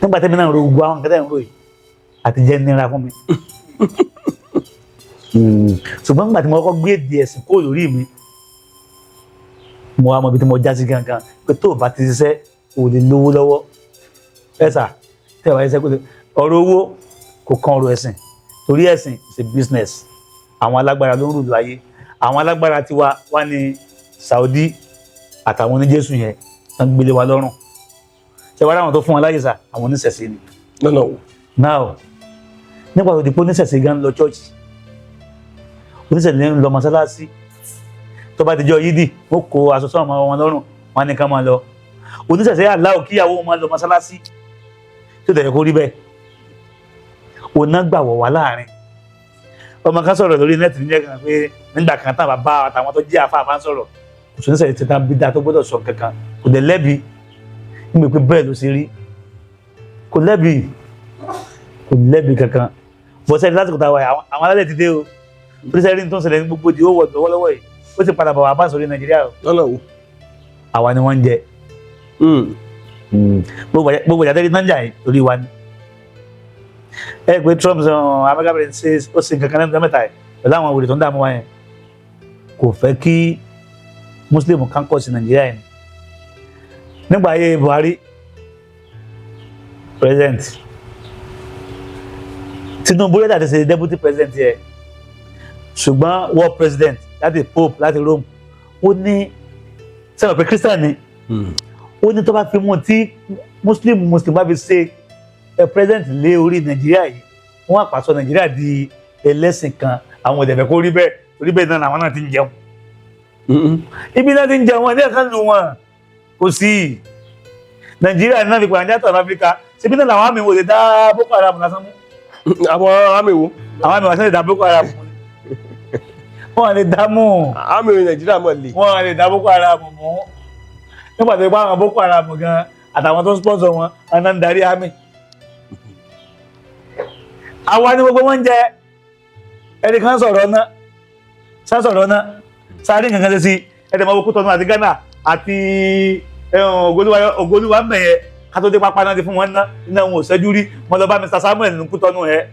Nígbà tẹ́mi náà ro gbogbo àwọn nǹkan tẹ́ ń ro yìí, àti jẹ́ nira fún mi. Ṣùgbọ́n nígbà tí mo kọ́kọ́ gbé èdè ẹ̀sìn kúrò lórí mi, mo wá mọ ibi tí mo já sí gangan pé tó o bá ti ṣiṣẹ́, o lè lówó lọ́wọ́. Ẹ sà, tẹ́ ẹ bá ṣiṣẹ́ kó lè ọ̀rọ̀ owó kò kan ọ̀rọ̀ ẹ̀sìn, torí ẹ̀sìn is a business. Àwọn alágbára ló ń rule ayé. Àwọn alágbára tiwa wá ní Saudi àtàwọn oníjésù yẹn tán gbélé wa lọ́rùn. Ṣé wàá ráwọn tó fún wọn láyè sà? Àwọn oníṣẹ̀ṣe ni. Lọ́nà wo? Now, nípa tó di pé oníṣẹ̀ṣe gan lọ church, oníṣẹ̀ṣe ń lọ mọ́sálásí, tó bá ti jọ yídì, wọ́n kó aṣọ sọ́ọ̀mọ́ wọn lọ́rùn, wọn ní ká máa lọ. Oníṣẹ̀ṣe aláwọ̀ kíyàwó wọn lọ mọ́sálásí, tó tẹ̀yẹ kó rí bẹ́ẹ̀. Òun gbà wọ̀ wá láàrin. Ọmọ kan sọ̀rọ̀ lórí net níjẹ́ kan pé nígbà kan táwọn bàbá àtàwọn tó jẹ́ àfáà ń sọ̀rọ̀, kò sí oníṣẹ̀ṣe tí bí dáa tó gbọ́dọ̀ sọ kankan, kò dẹ̀ lẹ́bi. Nígbà pé bẹ́ẹ̀ ló ṣe rí, kò lẹ́bi, kò lẹ́bi kankan. Bọ́sẹ̀ lásìkò táwa yìí, àwọn alálẹ̀ ti dé o. Oríṣiríṣi tó ń ṣẹlẹ̀ ní gbogbo di ó wọ̀ lọ́wọ́lọ́wọ́ yìí, ó sì padà bọ̀ wá bá sórí Nàìjíríà o. Lọ́nà wo? Àwa ni wọ́n ń jẹ. Gbogbo ìjà tẹ́lẹ̀ náà ń jà yìí, torí wa ni. Ẹ pé Trump sọ America president ṣe ó ṣe nǹkan kan lẹ́nu ọjọ́ mẹ́ta yìí pẹ̀lú àwọn wèrè tó ń dààmú wa yẹn, kò fẹ́ kí Muslim kan kọ̀ sí Nàìjíríà yẹn. Nígbà ayé Buhari president, Tinubu yẹ́dà ti ṣe deputy president yẹ, ṣùgbọ́n world president láti Pope láti Rome, ó ní sẹ́wọ̀n pé Christian ni, ó ní tó bá fi mú tí Muslim bá fi ṣe ẹ president lé orí Nàìjíríà yìí, wọ́n àpàsọ Nàìjíríà di ẹlẹ́sìn kan. Àwọn òdẹ̀fẹ̀ kó rí bẹ́ẹ̀, torí bẹ́ẹ̀ náà làwọn náà ti ń jẹun. Ibi náà ti ń jẹun, wọn ní ẹ̀ka lù wọn kò sí Nàìjíríà náà fi pàǹjá tọ̀ Áfíríkà síbi náà làwọn àmì wò lè dá Boko Haram lásán mú. Àwọn àmì wo? Àwọn àmì wàsán lè dá Boko Haram mú, wọn lè dá mú. Àmì wo Nàìjíríà mọ̀ lè. Wọn lè dá Boko Haram mú nígbà tó bá àwọn Boko Haram gan àtàwọn tó ń sponsor wọn, àwọn náà ń darí àmì. Àwa ni gbogbo wọn ń jẹ. Ẹnìkan sọ̀rọ̀ ná sá sọ̀rọ̀ ná sáré nǹkan kan ṣe sí ẹ̀dẹ̀ mọ́ Kútọ́nù àti Ghana àti Ògolúwa mẹ̀yẹ kátó dé pápá náà ti fún wọn ná iná wọn ò ṣẹ́jú rí. Mo lọ bá Mr Samuel ní Kútọ́nù ẹ̀,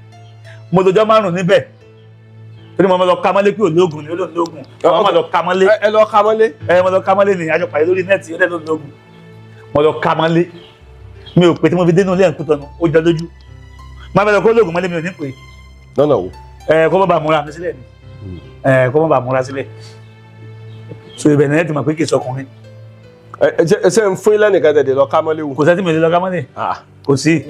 mo lọ́jọ́ 5 níbẹ̀, torí mo lọ ka mọ́lé pé ológun ni, ológun mo lọ ka mọ́lé. Ẹ lọ ka mọ́lé. Ẹ mo lọ ka mọ́lé ni àjọ pàdé lórí net, ó dẹ̀ lóògùn. Mo lọ ka mọ́lé, mi ò pé tí mo fi dénú ilé ẹ̀ Kútọ́nù, ó jọ lójú má bẹ́ẹ̀ lọ kó ológun mọ́lé, mi ò ní pè. Lọ́nà wo? Ẹ kó má bàa múra mi sílẹ̀ ni, ẹ kó má bàa múra sílẹ̀. So ibẹ̀ ni ẹ ti mọ̀ pé kì í sọkùnrin. Ẹ ṣe ń fún ilé nìkan tẹ̀lé lọ ká mọ́lé wò. Kò sẹ́ni mi lè lọ ká mọ́lé, kò sí.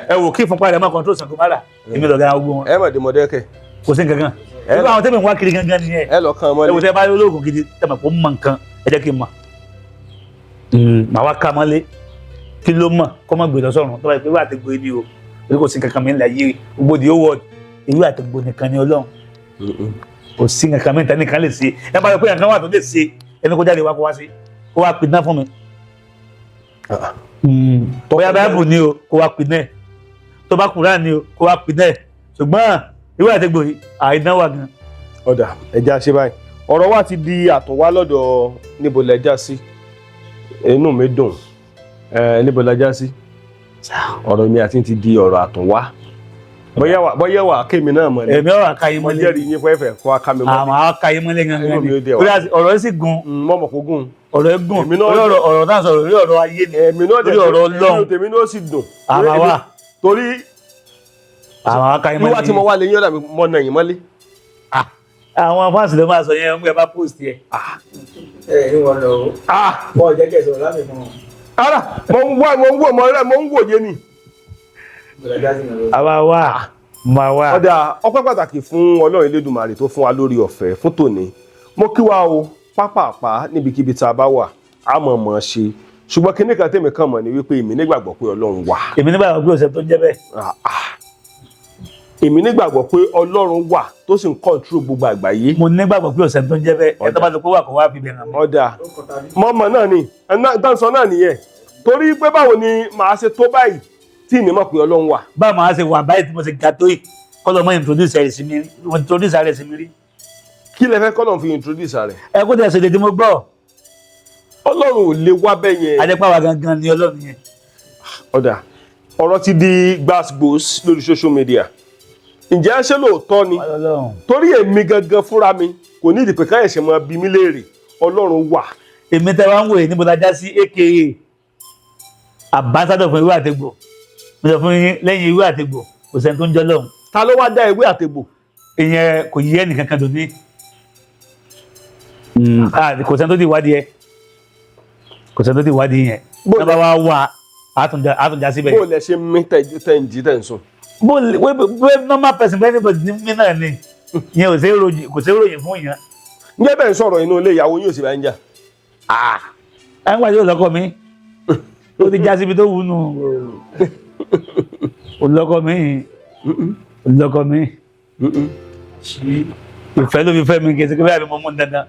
Ẹ wò kí ìfúnpá rẹ̀ máa control Ṣàngó Mara, èmi lọ̀gá gbogbo wọn. Ẹ mọ̀ dé mọ̀dẹ́kẹ̀. Kò sí nǹkan kan. Irú àwọn tẹ́mi ń wá kiri gangan nìyẹn. Ẹ lọ kàn mọ́lé. Ẹ wò tẹ́ bá rí olóògùn gidi tẹ́ mọ̀ pé ó mọ nǹkan, ẹ jẹ́ kí n mọ̀. Màá wá ká mọ́lé, kí ló mọ̀ kó má gbé lọ sọ́run tó bá yẹ pé wà á ti gbé ni o, torí kò sí nǹkan kan mi ń là yé gbogbo di owó ìwé àtẹ̀gbò nìkan ni Ọlọ́run. Kò sí nǹkan mẹ́ta nìkan lè ṣe. Ẹ bá yẹ pé nǹkan wà tó lè ṣe, ẹni kó jáde wá, kó wá sí, kó wá pidán fún mi. Bóyá báìbù ni o, kó wá pidán ẹ̀, tó bá Kùránì ni o, kó wá pidán ẹ̀, ṣùgbọ́n ìwé àtẹ̀gbò yìí àìdán wà gan. Ọ̀dà ẹja ṣe báyìí, ọ̀rọ̀ wa ti di àtúnwá lọ́dọ̀ níbo lẹ́jà sí. Inú mi dùn níbo lẹ́jà sí, ọ̀rọ̀ mi àti ti di ọ̀rọ̀ àtúnwá. Bọ́yá wà kémi náà mọ̀ ní. Èmi ọ̀rọ̀ àkàyè mọ́lé. Mo jẹ́rìí yín fẹ́fẹ́ kó aká mi mọ́lé. Àmọ́ àkàyè mọ́lé gangan ni. Ọ̀rọ̀ sì gun. Mọ́ mọ̀ kó gùn. Ọ̀rọ̀ gùn. Lórí ọ̀rọ̀ náà sọ̀rọ̀ lórí ọ̀rọ̀ ayé ni. Lórí ọ̀rọ̀ Ọlọ́run. Tèmi náà sì dùn. Àmà wa. Torí. Àmà àkàyè mọ́lé. Wíwá tí mo wá lè yín ọ̀dà mi mọ́ náà yín mọ́lé. Àwọn fáǹsì ló máa sọ yẹn ń gbé bá post yẹ. Ẹ ní wọn lọ o. Bọ́ọ̀ jẹ́ kẹsàn-án láti mọ̀. Ara mo ń wá mo ń wò mo rẹ mo ń wòye ni. Àwa wà máa wà. Ọ̀dà ọpẹ́ pàtàkì fún Ọlọ́run Elédùmarè tó fún wa lórí ọ̀fẹ́ fún tòní. Mo kí wa o pápápá níbikíbi tá a bá wà, a mọ̀ mọ̀ ṣe. Ṣùgbọ́n kinní kan tèmi kan mọ̀ ni wípé èmi nígbàgbọ́ pé Ọlọ́run wà. Èmi nígbàgbọ́ pé ọ̀sẹ̀ tó ń jẹ́ bẹ́ẹ̀. Èmi nígbàgbọ́ pé Ọlọ́run wà tó sì ń kọ́ńtúrò gbogbo àgbáyé. Mo nígbàgbọ́ pé ọ̀sẹ̀ tó ń jẹ́ bẹ́ẹ̀. Ẹ tó bá ti kó wà kó wá fi bẹ̀rẹ̀ mi. Ọ̀dà mọ́mọ́ náà ni dáńsọ náà nìyẹn. Torí pé báwo ni màá ṣe tó báyìí Tí ì ní mọ̀ pé Ọlọ́run wà. Báwo máa ṣe wà báyìí tí mo ṣe ga tó yìí, kọ́lọ́ mọ́ introduce rẹ̀ sí mi rí, introduce rẹ̀ sí mi rí? Kí lẹ fẹ́ kọ́lọ́run fi introduce rẹ̀? Ẹ kó tẹ̀ ṣèdè tí mo gbọ́. Ọlọ́run ò lè wá bẹ́ẹ̀ yẹn. Adẹ́pàwà gangan ni Ọlọ́run yẹn. Ọ̀dà, ọ̀rọ̀ ti di gbàsgbòs lórí social media. Ǹjẹ́ ṣé lóòótọ́ ni? Ọlọ́run. Torí èmi gangan fúnra mi kò ní ìdí pé káyọ̀ṣẹ̀ máa bi mí léèrè Ọlọ́run wà. Èmi tẹ́ wá ń wòye níbo la já sí, aka ambassador fún ewé àtegbò. Mo sọ fún yín, lẹ́yìn ewé àtegbò, kò sẹ́ni tó ń jọ́ lọ́hùn. Ta ló wá dá ewé àtegbò? Ìyẹn kò yí ẹnì kankan dòní. Ah, kò sẹ́ni tó ti wádìí ẹ, kò sẹ́ni tó ti wádìí yẹn. Bó Tó bá wá wà, àtúnjà síbẹ̀. Bó lẹ ṣe mí tẹ̀ ń jí tẹ̀ ń sùn? Bó wé normal person bẹ́ẹ̀ níbo ní mí náà ni ìyẹn ò ṣeé ròyìn, kò ṣeé ròyìn fún yẹn. Ǹjẹ́ bẹ́ẹ̀ ń sọ̀rọ̀ inú ilé, ìyàwó yóò sì bá ń jà? Ẹ ń wá yóò lọ́kọ mi, ó ti já síbi tó wù nù. Ó lọ́kọ mi, ó lọ́kọ mi. Ìfẹ́ ló fi fẹ́ mi, kì í ṣe pé báyìí mo mú dandan.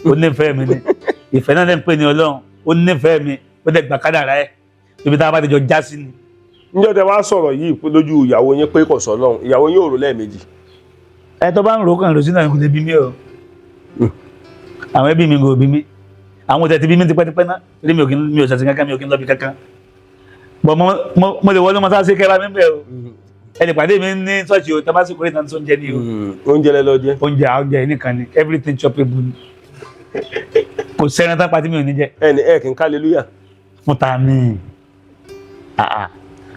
Ó nífẹ̀ẹ́ mi ni. Ìfẹ́ náà lè ń pè ní Ọlọ́run. Ó nífẹ̀ẹ́ mi, ó dẹ̀ gbà kádàrá ẹ̀. Ibi tá a bá ti jọ já sí ni. Ǹjẹ́ tẹ wá sọ̀rọ̀ yìí lójú ìyàwó yín pé kò sọ Ọlọ́run, ìyàwó yín ò rò lẹ́ẹ̀mejì? Ẹ tó bá ń ro kàn rò sínú, àwọn kò lè bí mi o. Àwọn ẹbí mi kò bí mi, àwọn òtẹ̀ ti bí mi tipẹ́tipẹ́ náà, torí mi ò kí ń mi ò ṣẹ̀sìn kankan, mi ò kí ń lọ bí kankan. Bọ̀ mo lè wọlé mọ́sáàsì kẹ́ bá mi bẹ̀ o. Ẹ lè pàdé mi ní ṣọ́ọ̀ṣì o, tabasi kórè náà tó ń jẹ ní o. Oúnjẹ lẹ lọ jẹ? Oúnjẹ, oúnjẹ yìí nìkan ni. Everything choppable ni. Kò sẹ́ran tán pàtí mi ò ní jẹ. Ẹni ẹ kì í ká hallelujah? Fún ta ni? Ah ah,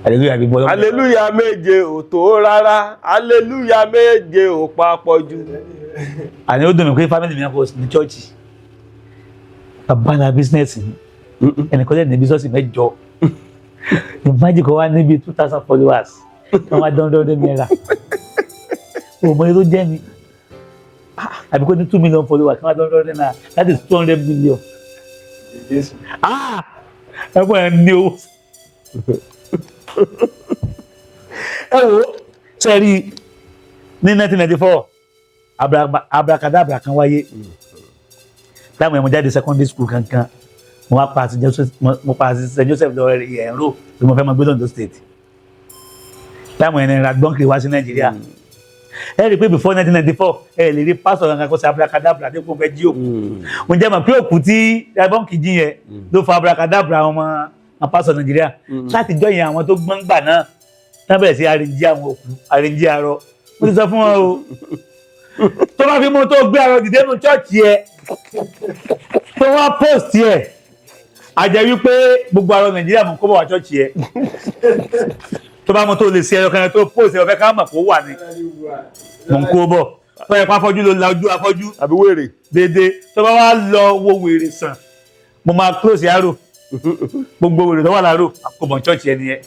hallelujah bí bọ́lá. Hallelujah méje ò tó rárá, hallelujah méje ò papọ̀ jù. Àní ó dùn mí pé family mi kò sí ní chọ́ọ̀chì. Bàbá náà business ni. Ẹnìkan lẹ́nu ní bísọ́ọ̀sì mẹ́jọ. Imagine kó wá níbi 2,000 followers, wọ́n wá dán dán náírà, òmò yẹn tó jẹ́ ni. Àbí kó ní 2 million followers, wọ́n wá dán dán náírà, that is 200 million. Ah, ẹ̀fọ́ ẹ̀ ní owó. Ẹ wo sẹ́ẹ̀rí, ní 1994, abracadabra kan wáyé táwọn ẹ̀mọ jáde secondary school kankan. Mo wá pa àti Joseph, mo pa àti St Joseph lọ ẹ̀rọ tí mo fẹ́ máa gbé l'Ondo State, táwọn ẹni ra gbọ́n kiri wá sí Nàìjíríà. Ẹ rí i pé before 1994, ẹ lè rí pásítọ̀ kankan kó ṣe abracadabra dípò fẹ́ jí òkú. Mo jẹ́ mọ̀ pé òkú tí bọ́ǹkì jí yẹn ló fa abracadabra àwọn ọmọ àwọn pásítọ̀ Nàìjíríà. Láti jọ yẹn, àwọn tó gbọ́n gbà náà tán bẹ̀rẹ̀ sí arrange àwọn òkú, arrange arọ. Mo ti sọ fún wọn o, tó bá fi mú tó gbé arọ dìde nínú chọ́ọ̀chì ẹ, tó wá post ẹ, a jẹ́ wípé gbogbo arọ Nàìjíríà mọ̀ kó bọ̀ wá chọ́ọ̀chì ẹ. Tó bá mú tó lè ṣe ẹyọ kan tó post ẹ, ọ̀fẹ́ ká mọ̀ kó wà ní mọ̀ ń kó bọ̀. Tó yẹ kó afọ́jú ló la ojú afọ́jú. Àbí wèrè. Dédé tó bá wá lọ wo wèrè sàn, mo máa close arrow. Gbogbo wèrè tó wà láàárọ̀, àkóbọ̀ chọ́ọ̀chì ẹni yẹn.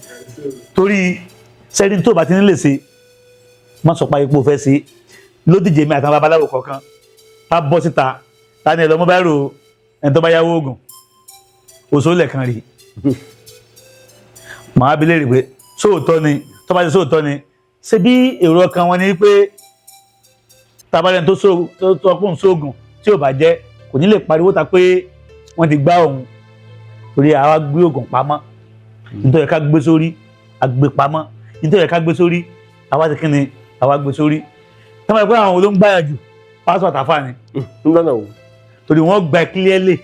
Torí sẹ́ni tó bá ti ní lè ṣe, má sọ pa ipò fẹ́ ṣe. Lódìje mi àtàwọn babaláwo kọ̀ọ̀kan tá bọ́ síta, ta ni ẹ lọ mọ́ báyìí rò. Ẹni tó bá yáwó oògùn òṣòlẹ̀ kan rí, màá bi léèrè pé sóòótọ́ ni? Tó bá ti sóòótọ́ ni, ṣé bí èrò ọkàn wọn ni pé tabalẹ̀ tó tó ọkùnrin sóògùn tí ò bá jẹ́, kò ní lè pariwo ta pé wọ́n ti gbá òun? Torí àwa gbé oògùn pamọ́. Nítorí ká gbé sórí, a gbé pamọ́. Nítorí ká gbé sórí, àwa ti kíni, àwa gbé sórí. Tọ́mọ̀ ẹgbẹ́ àwọn olóńgbàyàn jù, pásítọ̀ àtàfà ni. Ńlọ́nà o? Torí wọ́n gba clearly.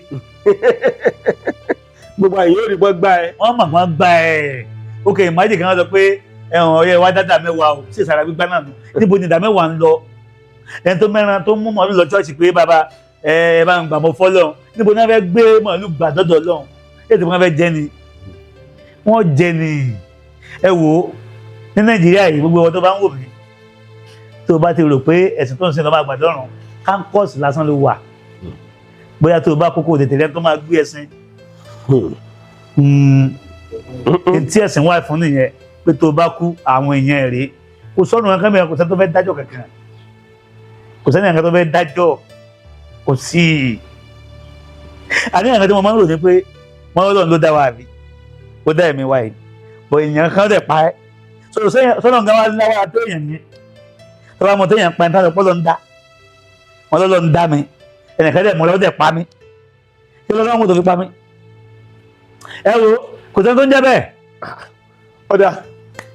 Gbogbo àyè yóò rí gbọ́ gbá ẹ. Wọ́n mọ̀, wọ́n gba ẹ̀. Ok, imagine kan sọ pé ẹ̀hàn ọ̀yẹ́ wa dáadáa mẹ́wàá o, sí ìsàrà gbígbá náà nù. Níbo ni ìdá mẹ́wàá ń lọ? Ẹni tó mẹ́ran, tó mú màálù lọ ṣọ́ọ̀ṣì pé bàbá ẹ bá ń gbà mọ́ fọ́lọ́run, níbo ni wọ́n fẹ́ gbé màálù gbà dọ́dọ̀ lọ́hùn? Ètò wọn fẹ́ jẹ ni, wọ́n jẹ ni. Ẹ wò ó, ní Nàìjíríà yìí, gbogbo ọmọ tó bá ń wò mí, tó bá ti rò pé ẹ̀sìn tó ń sin lọ́ máa gbàdọ́rùn, kánkọ́ọ̀sì lásán ló wà. Bóyá tó o bá kókó tètè rẹ tó máa gbé ẹ̀sìn tí ẹ̀sìn wà fún nìyẹn, pé tó o bá kú, àwọn èèyàn rèé. Kò sọ́nù kankan mìíràn, kò sẹ́ni tó fẹ́ dájọ́ kankan, kò sẹ́ni kankan tó fẹ́ dájọ́, kò sí. Àníyàn kan tí mo máa ń rò ní pé wọ́n lọ́dọ̀ ló dá wa, àbí ó dá ẹ̀mí wa yìí, bọ̀ èèyàn kan dẹ̀ pa ẹ́ sọ́nà nǹkan wá lára tó èèyàn ní tó bá mọ tó èèyàn pa ẹ̀ tó lọ́ ń dá wọn lọ́dọ̀ ń dá mi, ẹnìkan dẹ̀ mọ́ lọ́dọ̀ dẹ̀ pa mí, kí lọ́dọ̀ wọn tó fi pa mí? Ẹ wo, kò sẹ́ni tó ń jẹ́ bẹ́ẹ̀. Ọ̀dà.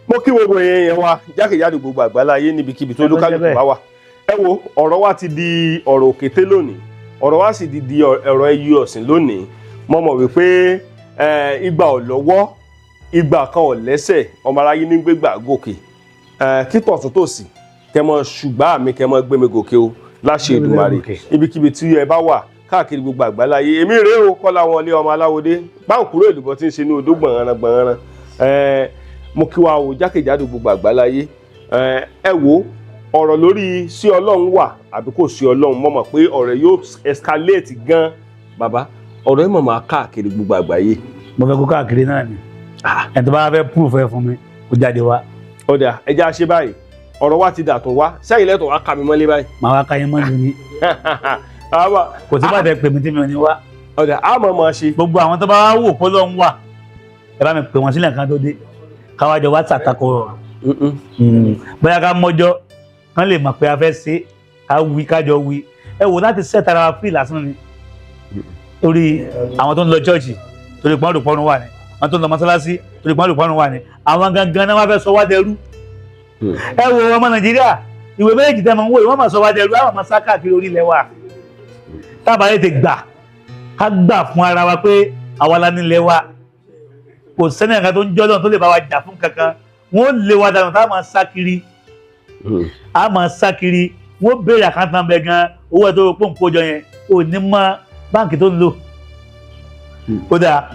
Mo kí gbogbo èèyàn wa jákèjádò gbogbo àgbáláyé níbikíbi tó lúkálùkù bá wà. Ẹ wo, ọ̀rọ̀ wa ti di ọ̀rọ̀ òkété lónìí, ọ̀rọ̀ wa sì ti di ọ̀rọ̀ ẹyí ọ̀sìn lónìí. Mo mọ̀ wípé igba ò lọ́wọ́, igba kan ò lẹ́sẹ̀, ọmọ aráyé ní gbégbà gòkè. Kí tọ̀tún tòsì kẹmọ ṣùgbọ́n àmì kẹmọ gbé mi gòkè o láṣẹ Èdùmàrè ibikíbi tí ẹ bá wà káàkiri gbogbo àgbáláyé. Èmi rèé o, Kọ́láwọlé ọmọ Aláwọdé, báńkúrò èlùbọ́ tí ń ṣe ní odó gbọ̀nràn gbọ̀nràn. Mo kí wa o jákèjádò gbogbo àgbáláyé. Ẹ wo, ọ̀rọ̀ lórí sí Ọlọ́run wà àbí kò sí Ọlọ́run, mo mọ̀ pé ọ̀rọ̀ yóò escalate gan. Bàbá, ọ̀rọ̀ yìí mọ̀ máa káàkiri gbogbo àgbáyé. Mo fẹ́ kó káàkiri náà ni. Ẹni tó bá fẹ́ proof ẹ fún mi, kó jáde wá. Ọ̀dà, ẹ já ṣe báyìí, ọ̀rọ̀ wa ti dàtún wá sẹ́yìn lẹ́tọ̀ wá kà mí mọ́lé báyìí. Màá wá káyé mọ́ lóní. Kò sí bàtẹ pè mí tí mi ò ní wá. Ọ̀dà, a mọ̀ mọ̀ ṣe. Gbogbo àwọn tó bá wá wò pé Ọlọ́run wà, ẹ bá mi pè wọ́n sílẹ̀ kan tó dé, káwájọ wá ṣàtakò ọ̀rọ̀. Bóyá ká mọ́jọ́ kán lè mọ̀ pé a fẹ́ ṣe, ká wí, kájọ wí. Ẹ wò, láti set ara wa free lásán ni. Torí àwọn tó ń lọ chọ́ọ̀chì torí pọ́n rògbọ́n wà ní, àwọn tó ń lọ mọ́sálásí torí pọ́n rògbọ́n wà ní, àwọn gangan náà wá fẹ́ sọ wá dẹrú. Ẹ wo ọmọ Nàìjíríà, ìwé méjì tẹ́ mọ̀ ń wò yìí, wọ́n máa sọ wá dẹrú, àwọn máa sá káàkiri orílẹ̀ wa. Tábà lè ti gbà ká gbà fún ara wa pé àwa la nílẹ̀ wa, kò sẹ́ni kankan tó ń jọ́lọ́ tó lè bá wa jà fún kankan. Wọ́n lé wa dànù, tá a máa sá kiri, a máa sá kiri. Wọ́n béèrè account number gan, owó ẹ̀ tó pọ̀ ń kójọ yẹn ò ní mọ báǹkì tó ń lò. Kódà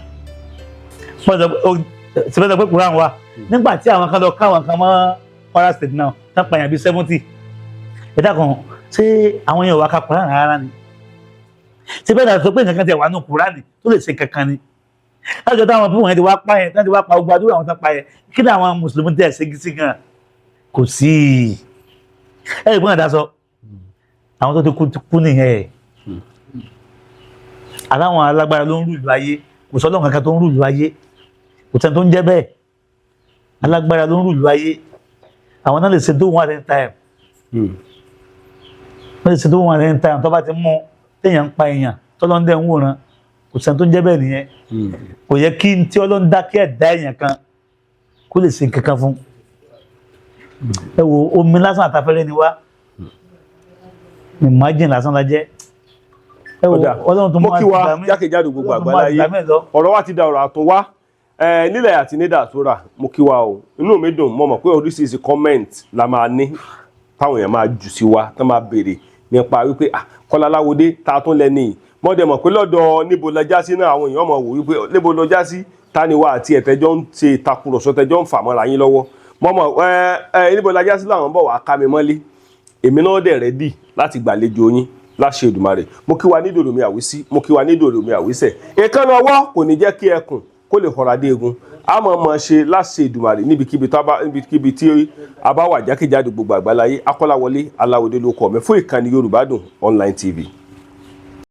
wọ́n sọ pé Quran wa nígbà tí àwọn kan lọ káwọn kan mọ́ Kwara State náà tán pààyàn bíi 70 ẹ̀dá kan. Ṣé àwọn yẹn ò wá ka Quran rárá ni? Ṣé bẹ́ẹ̀ náà sọ pé nǹkan kan ti wà nù Quran tó lè ṣe kankan ni? Lájọ táwọn fún wọn ti wá pa yẹn, táwọn ti wá pa ogun àdúrà àwọn tán pa yẹn, kí ni àwọn mùsùlùmí tẹ̀ ṣe sí gan? Kò sí ẹ ìgbọ́n àdá sọ àwọn tó ti kú ti kú nìyẹn. Aláwọn alágbára ló ń rúlu ayé, kò sọ́lọ́ kankan tó ń rúlu ayé, kò sẹ́ni tó ń jẹ́ bẹ́ẹ̀. Alágbára ló ń rúlu ayé, àwọn náà lè ṣe tó wọn at any time, wọ́n lè ṣe tó wọn at any time. Tó bá ti mú téèyàn ń pa èèyàn, tọ́lọ́ ń dẹ̀ ń wòran, kò sẹ́ni tó ń jẹ́ bẹ́ẹ̀ nìyẹn. Kò yẹ kí n tí Ọlọ́run dá kí ẹ̀dá èèyàn kan kó lè ṣe kankan fún. Ẹ wo, omi lásán àtafẹ́rẹ́ ni wá, imagine lásán la jẹ́. Ẹ wo, Ọ̀dà, Ọlọ́run tó mo máa kí wa gbà mí- jákèjádò gbogbo Ọlọ́run tó máa àgbáláyé. gbà mí lọ. Ọ̀rọ̀ wa ti da ọ̀rọ̀ àtún wá nílẹ̀ àti ní dàsóra. Mo kí wa o, inú mi dùn. Mo mọ̀ pé oríṣiríṣi comment la máa ní táwọn èèyàn máa jù sí wa, tán máa béèrè nípa wípé, ah, Kọ́lá Aláwọdé ta tún lẹ́ni yìí. Mo dẹ̀ mọ̀ pé lọ́dọ̀ níbo lọ́jà sí náà, àwọn èèyàn mọ̀ wò wípé níbo lọ́jà sí, ta ni wa àti ẹ̀tẹ́jọ́ ń ṣe ìtakùrọ̀sọ, tẹ́jọ́ ń fà mọ́ra yín lọ́wọ́. Mo mọ̀ ẹ níbo lọ́jà sí làwọn bọ̀ wá ká mi mọ́lé. Èmi náà dẹ̀ ready láti gbàlejò yín láṣẹ Èdùmàrè. Mo kí wa ní dòdò mi àwísí, mo kí wa ní dòdò mi àwísẹ̀. Èékánná ọwọ́ kò ní jẹ́ kí ẹkùn kó lè họra dé egun. A mọ̀ mọ̀ ṣe láṣẹ Èdùmàrè níbikíbi tí a bá wà jákèjádò gbogbo àgbáláyé. Akọ́láwọlé Aláwọdé ló kọ́ mi fún ìkànnì Yorùbá Dùn Online TV.